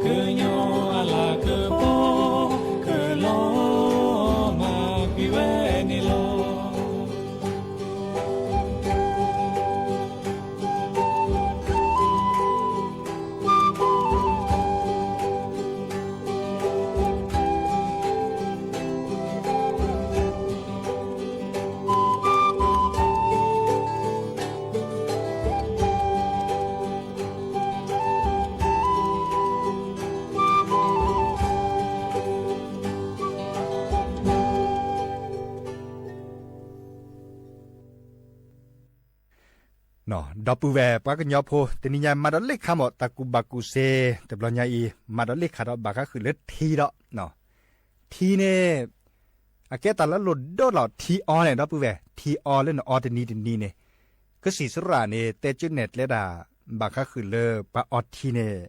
အီၤ, ကညီအလၤကပီၤ, ကလီၤမၢ်ကွံာ်ဝဲန့ၣ်လီၤ. ဒီပုၢ်ဝဲၢ်ပှၤကညီဖိ တနံၤညါမၤဒီးလ့ၣ်ခါမး တၢ်ကူၣ်ဘၣ်ကူၣ်စ့ တဘျီညါအံၤ မၤဒီးလ့ၣ်ခါဒီးဘၣ်ဃးဃုာ်လၢထံဒီး ထံန့ၣ် အကဲတၢ်လၢလိၣ်ဒိၣ်လီၤ ထံအီန့ၣ် ဒီပုၢ်ဝဲၢ် ထံအီလၢနအီတနံၤတနံၤန့ၣ် ကစံးစရၣ်န့ၣ် တဲကၠိနဲၣ်ကျဲဒၣ် ဘၣ်ဃးဃုာ်လၢပှၤအီထံန့ၣ်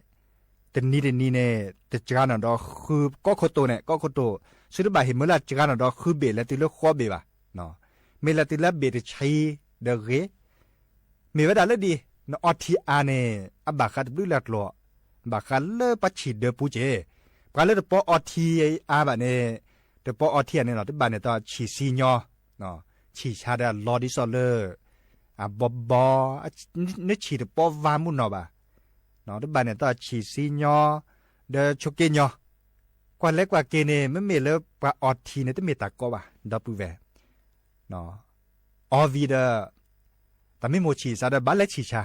တနံၤတနံၤန့ၣ် တစှၤနီၤဒီးဃုကီၢ်ခိၣ်တိၤန့ၣ် ကီၢ်ခိၣ်တိၤ ဆူတဘၣ်ဟ့ၣ်မၢလၢစှၤနီၤဒီးဃုဘ့ၣ်လၢတုၤလၢဃီဘ့ၣ်ဘၣ် မ့ၢ်လၢတုၤလၢဘ့ၣ်တဆံဒီးဂ့ၤ မ့ၢ်ဝဲဒၣ်လၢဒ် နအီထံအါန့ၣ် အဘၣ်ဃးတဘျုးလၢကျိာ် ဘၣ်ဃးလၢပှၤဆံၣ်ဒၢပူၤက့ၢ်, ပှၤလၢတပီအီထံအါဘၣ်န့ၣ်, တပီအီထံဧါန့ၣ်လီၤ, တဘၣ်န့ၣ်ဒီးဆံၣ်ဆံညီ, ဆံၣ်ဆါဒီးအလီၤဒ်သိးလၢ အဘီဘီ, နဆံၣ်တပီဝါမုၢ်နီၢ်ဘၣ်, တဘၣ်န့ၣ်ဒီးဆံၣ်ဆံညီ, ဒီးဆိးက့ညီ, ကွၢ်လဲကွၢ်က့ၤန့ၣ် မ့မ့ၢ်လၢပှၤအီထံန့ၣ် တမ့ၢ်တၢ်ကီဘၣ်, ဒီပုၢ်ဝဲၢ် အီဝံၤဒီး တၢ်မ့ၢ်မိၢ်ဆံၣ်စးဒီးဘၣ်လဲၤဆံၣ်ဆါ,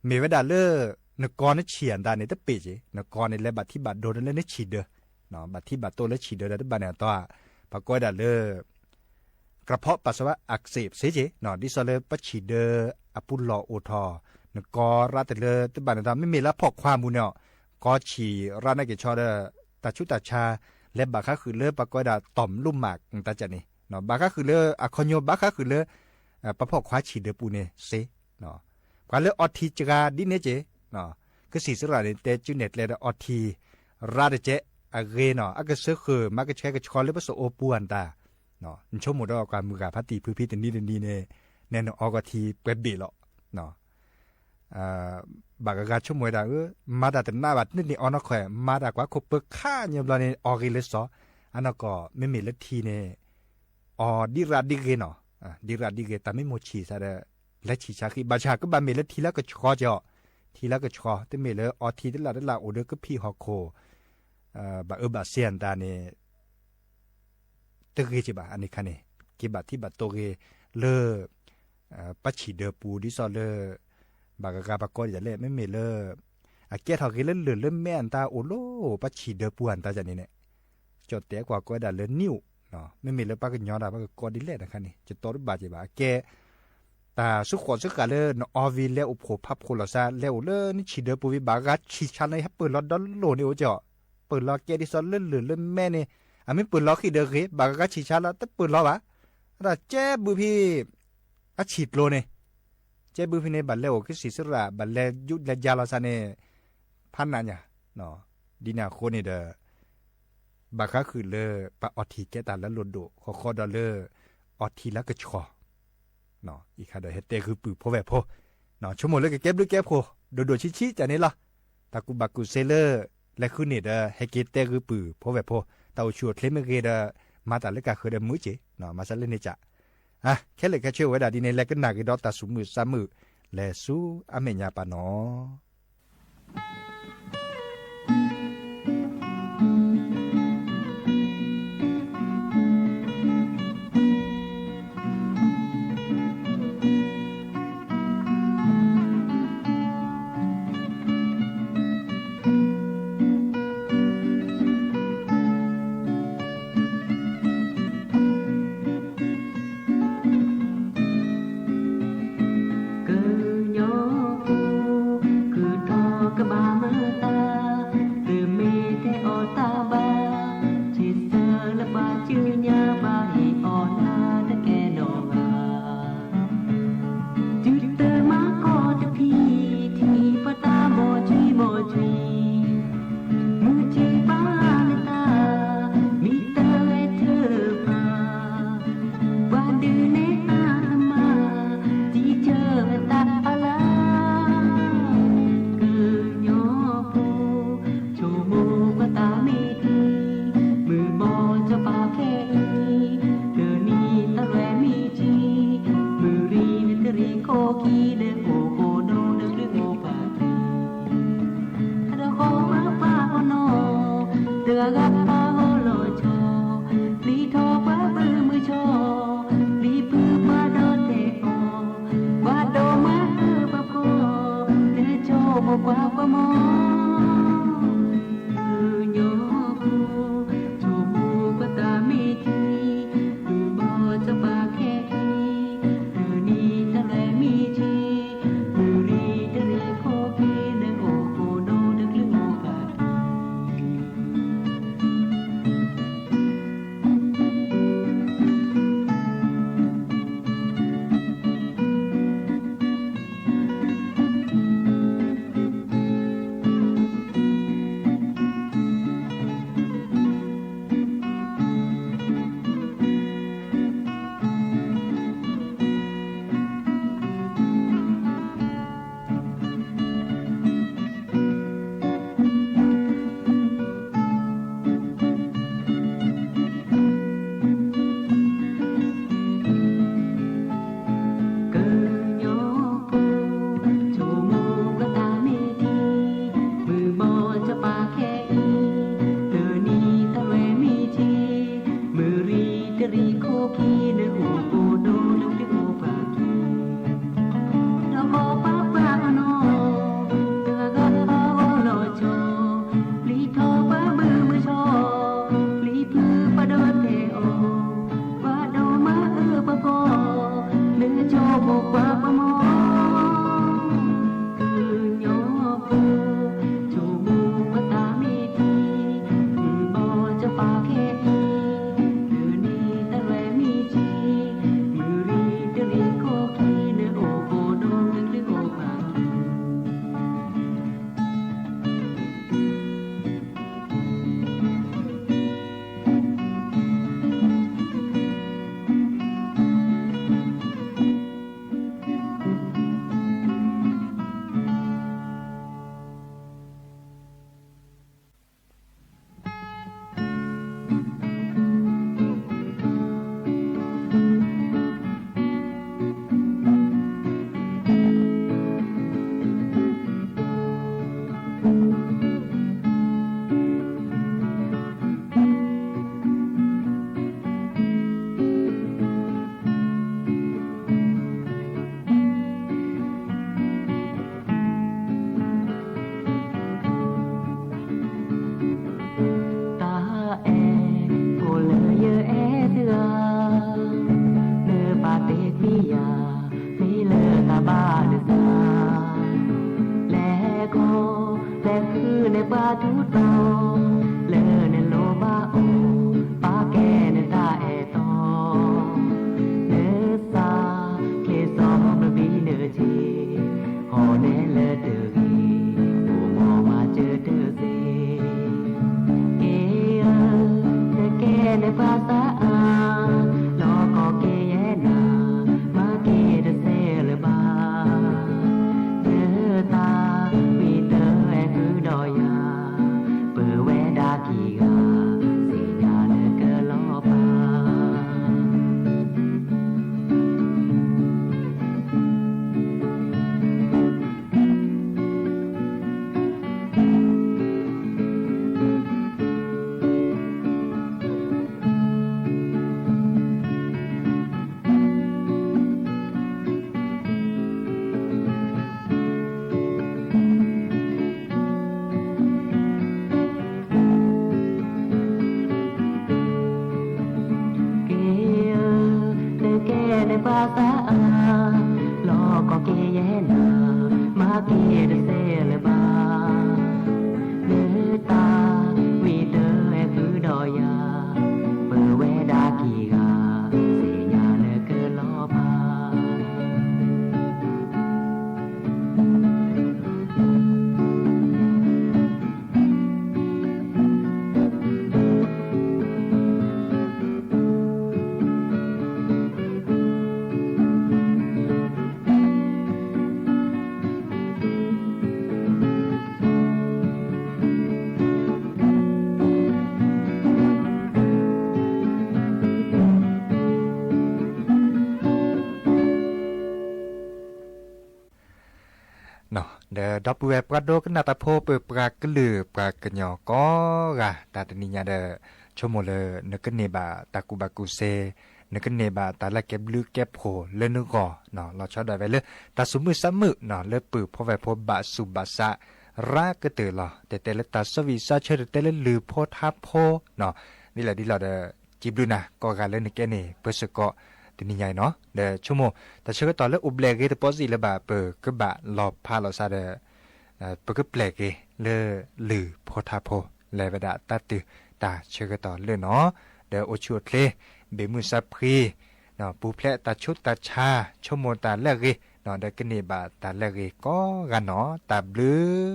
မ့ၢ်ဝဲဒၣ်လၢ နကီနဆံၣ်အတၢ်န့ၣ် တပ့ၢ်က့ၤ, နကီန့ၣ်လဲၤဘၣ်ထံဘၣ်ဒိဒီးလၢနဆံၣ်ဒၢ, ဘၣ်ထံဘၣ်တိၢ်လၢဆံၣ်ဒၢဒီး တဘၣ်န့ၣ်အသီ, ပှၤကိးဝဲဒၣ်လၢ ကြးဖီးပၢ်စဝါအစ့းစ့က့ၤ, ဒ်သိးလၢပဆံၣ်ဒၢအပူၤလီၢ်အိၣ်ထီၣ်, နကီရၣ်တလၢ တဘၣ်န့ၣ်ဒီး မ့မ့ၢ်လၢအဖီၣ်ခွါမူန့ၣ်, ကီဆံၣ်ရၣ်နာ်က့ၤဆီဒီး တၢ်ဆူးတၢ်ဆါ လဲၤဘၣ်ဃါဃုာ်လၢပှၤကိးဝဲဒၣ် တီၢ်မလူမး တၢ်ကၢ်န့ၣ်, ဘၣ်ဃါဃုာ်လၢအခီညိ ဘၣ်ဃါဃုာ်လၢ ပှၤဖီၣ်ခွါဆံၣ်ဒၢပူၤန့ၣ်စ့, ပှၤလၢအီထံစှၤဒ်န့ၣ်က့ၤ, ကစံၣ်စရၣ်န့ၣ် တဲကၠူနဲၣ်ကျဲဒီးအီထံ ရၣ်တကဲးအဂ့ၤနီၤ, အကဆၢဃုာ်မၤကဆှဲကဆှီလၢပစိာ်အိၣ်ပူၤအတၢ်, နဆိကမိၣ်ဒီးကွၢ်မုၢ်ဂၤဖါတံၢ်ဖုဖံတနံၤတနံၤန့ၣ်, နဲနအီကီထံပှဲၤဘ့ၣ်လီၤ ဘၣ်ဂၤဂၤဆိကမိၣ်ဝဲဒၣ်, မၤတၢ်တနးဘၣ် တန့ၢ်အီနီၢ်ခွဲး, မၤတၢ်ကွၢ်ခိၣ်ပၢခါညီဘျီန့ၣ် အီဂ့ၤလၢစီၤ, အနီၢ်ကီၢ် မ့မ့ၢ်လၢထံန့ၣ် အီဒ်ရၣ်ဒ်ဂ့ၤနီၤ, ဒ်ရၣ်ဒ်ဂ့ၤ တၢ်မ့ၢ်မိၢ်ဆံၣ်စးဒီး လဲၤဆံၣ်ဆါဃံ, ဘၣ်ဆၣ်ကဘၣ်မ့ၢ်လၢထံလၢကဆှီက့ၤအီၤ, ထံလၢကဆှီ တမ့ၢ်လၢအီထံတလၢ်တလၢ်အိၣ်ဒီးကဖံးဟီၣ်ခိၣ် ဘၣ်အၢဘၣ်စ့အတၢ်န့ၣ် တဂ့ၤက့ၤဘၣ် အန့ၣ်ခါန့ၣ်, က့ၤဘၣ်ထံဘၣ်တိၢ်ဂ့ၤလၢ ပှၤဆံၣ်ဒၢပူၤဒ်သိးလၢ ဘၣ်ဂၤဂၤပှၤကိးဒ်လဲၣ် မ့မ့ၢ်လၢ အကဲထီၣ်ဂ့ၤလၢလၢၢ်လၢမဲအတၢ်အိၣ်လီၤ ပှၤဆံၣ်ဒၢပူၤအတၢ်န့ၣ်န့ၣ်, ကၠီၣ်တဲာ်ကွၢ်ကိးဝဲဒၣ်လၢနံၣ်အိၣ်, မ့မ့ၢ်လၢပှၤကညီတၢ် ပှၤကကိးဒ်လဲၣ်တခါန့ၣ် ကတီၤတဘၣ်က့ၤဘၣ် အကဲ တၢ်ဆူဃိးဆူဃာ်လၢနအီဝံၤလဲၤအိၣ်ဖှိၣ်ဖးဖှိၣ်လီၤစါ လဲၤအိၣ်လၢနဆံၣ်ဒၢပူၤဝံၤ ဘၣ်ဂၤဆံၣ်ဆါလၢဟဲပၢၢ်လီၤဒီလိၣ်န့ၣ်အိၣ်က့ၤအီၤ, ပၢၢ်လီၤကဲဒ်သိးလၢလၢၢ်လၢမဲန့ၣ်, အမ့ၢ်ပၢၢ်လီၤဃံဒီးဂ့ၤ ဘၣ်ဂၤဆံၣ်ဆါလီၤ တပၢၢ်လီၤဘၣ်, အတၢ်ကဲဘုဖံ အဆံၣ်ကျိၤန့ၣ်, ကဲဘုဖံန့ၣ် ဘၣ်လဲၤအိၣ်ကစံၣ်စရၣ် ဘၣ်လဲၤယူးလဲၤယါလီၤစါန့ၣ် ဖးနးညါ, ဒ်န့ၣ်အဃိန့ၣ်ဒီး ဘၣ်ဃါဃုာ်လၢ ပှၤအီထံကဲတၢ်လၢလိၣ်ဒိၣ် ဃီဃီဒီးလၢ အီထံလၢကဆှီ အံၤခါဒီးဟဲတဲဂုၢ်ပုၢ်ဖိဝဲၢ်ဖိ, ဆိကမိၣ်လၢကကဲဘျုးကဲဖှိၣ် ဒိၣ်ဒိၣ်ဆံးဆံးတၢ်န့ၣ်လီၤ. တၢ်ကူၣ်ဘၣ်ကူၣ်သ့လၢ လဲၤဃုန့ၢ်ဒီး ဟဲက့ၤတဲဂုၢ်ပုၢ်ဖိဝဲၢ်ဖိ, တၢ်အိၣ်ဆူၣ်အိၣ်ချ့မ့ၢ်ဂ့ၤဒီး မၤတၢ်လၢကၢ်ဃၢၤဒီးမုာ်က့ၤ, မၤစၢၤလၢန့ၣ်ကၢ်, ခဲလၢာ်ခဲဆ့ဝဲဒၣ်ဒ်န့ၣ် လဲၤကနၣ်က့ၤဒီးတၢ်သူၣ်မုာ်သးမုာ် လဲၤဆူအမဲာ်ညါပာ်နီၤ. မ့ၢ်လၢတၢ်ဘၣ်ဒုးသး, လဲၤခီ, လဲၤဃုန့ၢ်ပှၤထူးတီၤ, လၢနလိၣ်ဘၣ်အိၣ်, ပာ်ကဲနတၢ်အဲၣ်တီ, နသး, ချ့စီဘျၢဘံနက့ၤ, ဟီၣ်နဲလၢတဂ့ၤ, အိၣ်မီၤမၤစၢၤတသ့ က့ၤဧၢ, နကဲနပှၤသးအါ, လီၤကီၢ်က့ၤယဲနၤ, မၤက့ၤတသ့လၢၤဘၣ်. နသး, ဝံၤတအဲၣ်ဃုာ်ဒီးယၤ, ပဝဲဒၣ်ခံဂၤ, သ့ၣ်ညါလၢကလီၤဖး က့ၤဧၢ, နကဲနပှၤသးအါ, လီၤကီၢ်က့ၤယဲနၤ, မၤက့ၤတသ့လၢၤဘၣ်. နသး, ဝံၤတအဲၣ်ဃုာ်ဒီးယၤ, ပဝဲဒၣ်ခံဂၤ, သ့ၣ်ညါလၢကလီၤဖး ဒီးဒီပုၢ်ဝဲၢ်ပှၤဒိကနၣ်တၢ်ဖိ ပပှၤကလုာ်ပှၤကညီကိးဂၤ တၢ်တနံၤညါဒီး ဆိကမိၣ်လၢနကန့ၢ်ဘၣ်တၢ်ကူၣ်ဘၣ်ကူၣ်သ့, နကန့ၢ်ဘၣ်တၢ်လၢကဲဘျုးကဲဖှိၣ်လၢနဂီၢ်, လီၤဆီဒၣ်ဝဲလၢ တၢ်သူၣ်မုာ်သးမုာ် လၢပၢၢ်ဖိဝဲၢ်ဖိဘၣ်သူၣ်ဘၣ်သး ရၤကတၢၢ်လီၤ. တဲတဲလၢတၢ်စီဝံၣ်စီဆၢ တဲတဲလၢလုၢ်ဖိထါဖိ ဒ်လဲၣ်ဒ်လဲၣ်ဒီး စံးဘျုးနၤကိးဂၤလၢနကဲန့ၣ် ပၢဆၢကီး တနံၤညါအံၤနီၤ. ဒီးဆိကမိၣ် တၢ်ဆၢကတီၢ်လၢအိၣ်ဘျဲၣ်ဂ့ၤတပီၢ်စံးလၢၤဘၣ် ပကဘၣ်လီၤဖးလီၤစးဒီး ပကပျဲၢ်က့ၤလၢလုၢ်ဖိထါဖိ လဲၤဝဲဒၣ်တၢ်တုၤတၢ်ဆၢကတီၢ်လၢနီၤ. ဒီးအိၣ်ဆူၣ်အိၣ်ချ့ ဘၣ်မုာ်စၢ်ဖှံ ပူၤဖျဲးတၢ်ဆူးတၢ်ဆါ ဆိကမိၣ်တၢ်လၢအဂ့ၤ ဒီးကန့ၢ်ဘၣ်တၢ်လၢအဂ့ၤကိးဂၤနီၤ. တၢ်ဘျုး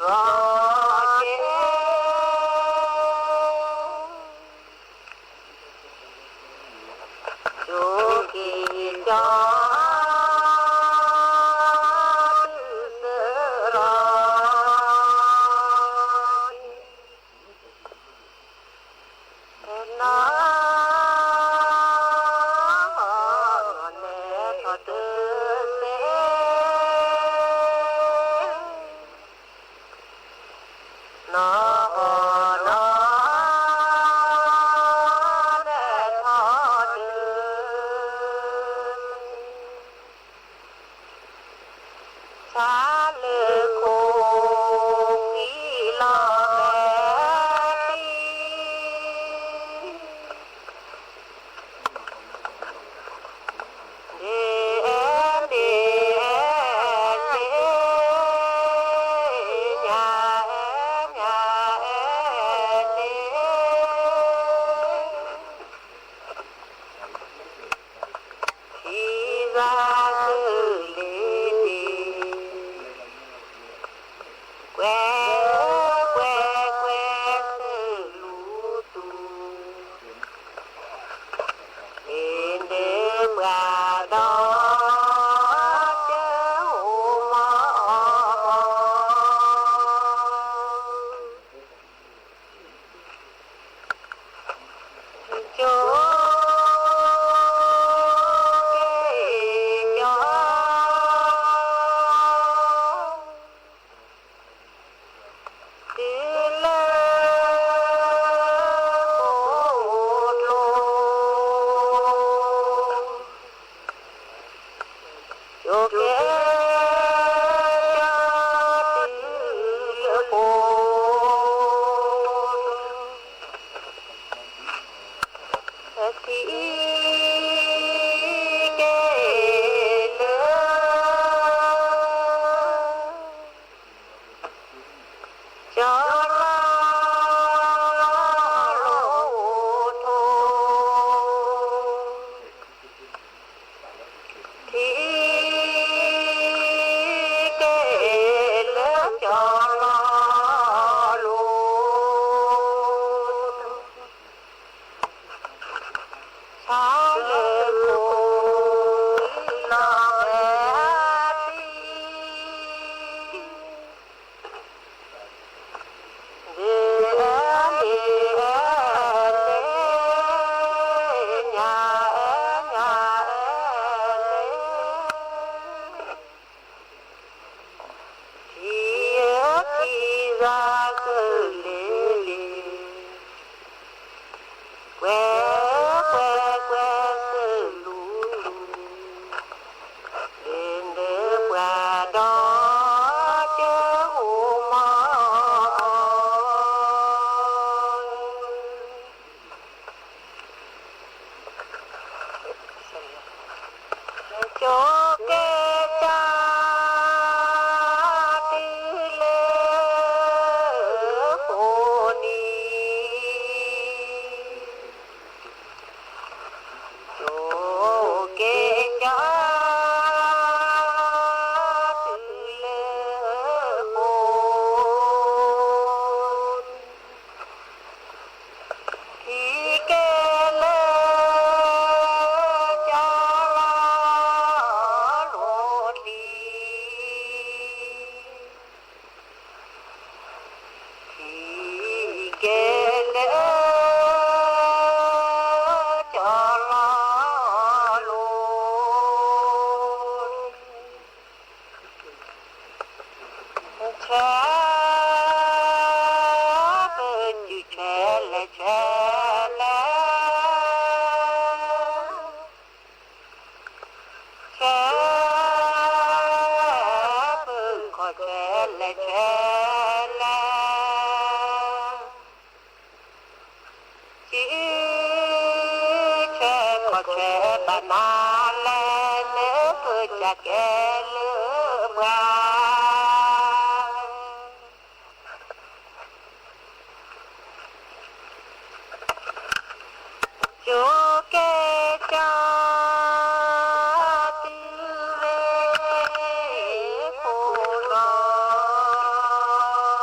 ကဲ ကၠိက့ၤကၠီ တုၤစၢလီၤ နီၢ် နဲထီၣ်တစဲး နီၢ် နီၢ် နဲထီၣ်တစဲး ဆါလၢခိၣ် ကွံာ်လီၤမဲာ်တံၢ် ဒ့ၣ်အဲၣ်ဒ့ၣ်အဲၣ်လ့ ညၣ်အဲၣ်ညၣ်အဲၣ်လ့ ထံဂၤကလ့ၤဒ့ၣ် ကွဲးကွဲးကွဲးစၢလူတူၢ် ဒ့ၣ်ဒ့ၣ်ပှၤဒီး ကၠိအိၣ်မီၢ်မီၢ် ကၠိက့ၤကၠီ တုၤလၢ အိၣ်ကျိ ကၠိက့ၤကၠီ တုၤလၢအိၣ်ကျိ ထံက့ၤလၢ ကၠီလီၤ လိၣ်ထိ ထံက့ၤလၢကၠီလီၤလိၣ်ထိ ဆါလၢခိၣ် ကွံာ်လီၤမဲာ်တံၢ် ဒ့ၣ်အဲၣ်ဒ့ၣ်အဲၣ်လ့ ညၣ်အဲၣ်ညၣ်အဲၣ်လ့ ထံဧၢထံဂၤကလ့ၤလ့ၤ ကွဲးကွဲးကွဲးစၢလူတူၢ် ဒ့ၣ်ဒ့ၣ်ပှၤဒီး ကၠိအိၣ်မီၢ်မီၢ် ကၠိက့ၤကၠီ တုၤလၢ ဃိးနံၤ ကၠိက့ၤကၠီ တုၤလၢဃိး ထံက့ၤလၢ ကၠီလီၤလိၣ်ကျိ ထံက့ၤလၢ ကၠီလီၤလိၣ် ဆဲး ပစုဆဲးလဲၣ် ဆဲးလဲၣ် ဆဲး ပခီၣ်ဆဲးလဲၣ် ဆဲးလဲၣ် စံးဆဲးခီၣ်ဆဲးဘၣ်နၤလဲၣ် လၢပကစၢ်ကဲလၢပှၤ ကၠိက့ၤကၠီ တုၤဝဲခိၣ်လီၤ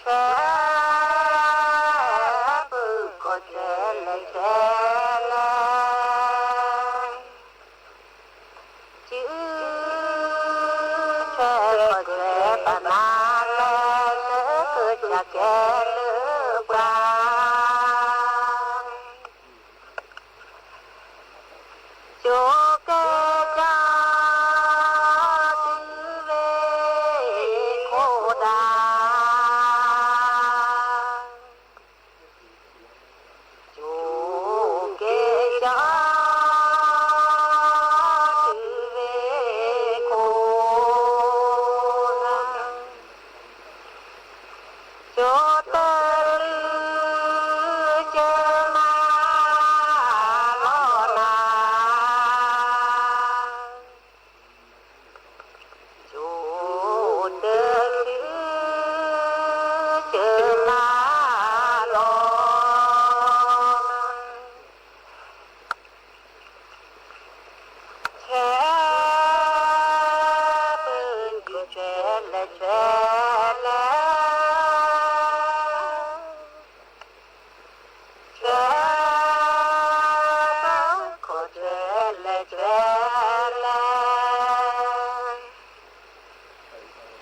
ထွဲပူၤခိၣ်ထွဲလဲၣ်ထွဲလဲၣ်, စုထွဲခိၣ်ထွဲဘၣ်နၤလဲၣ်, လၢကစၢ်ကဲလၢပှၤ ကၠိကဲကၠီ တုၤဝဲခိၣ်ဒၣ်, ကၠိကဲကၠီ တုၤဝဲခိၣ်ဒၣ် ကၠိတလုၢ်ကၠိမၤ လီၤနၤ, ကၠိတလုၢ် ကၠိမၤ လီၤ ထဲ ပူၤကွံာ်ထွဲလဲၣ်ထွဲလဲၣ်, ထဲ ပူၤခိၣ်ထွဲလဲၣ်ထွဲလဲၣ်,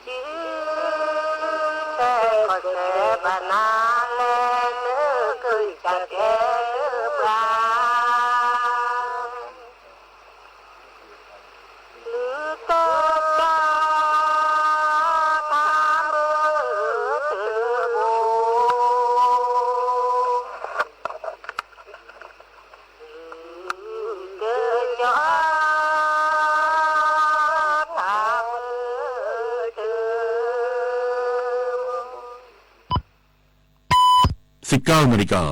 စုထွဲခိၣ်ထွဲဘၣ်နၤလဲၣ်, လၢကစၢ်ကဲလၢပှၤ လုၢ်တၢ်တၢ် တၢ်မုၢ်တၢ်ဘိ, လုၢ်တၢ်တၢ် တၢ်မုၢ်တၢ်ဘိ. Sika America,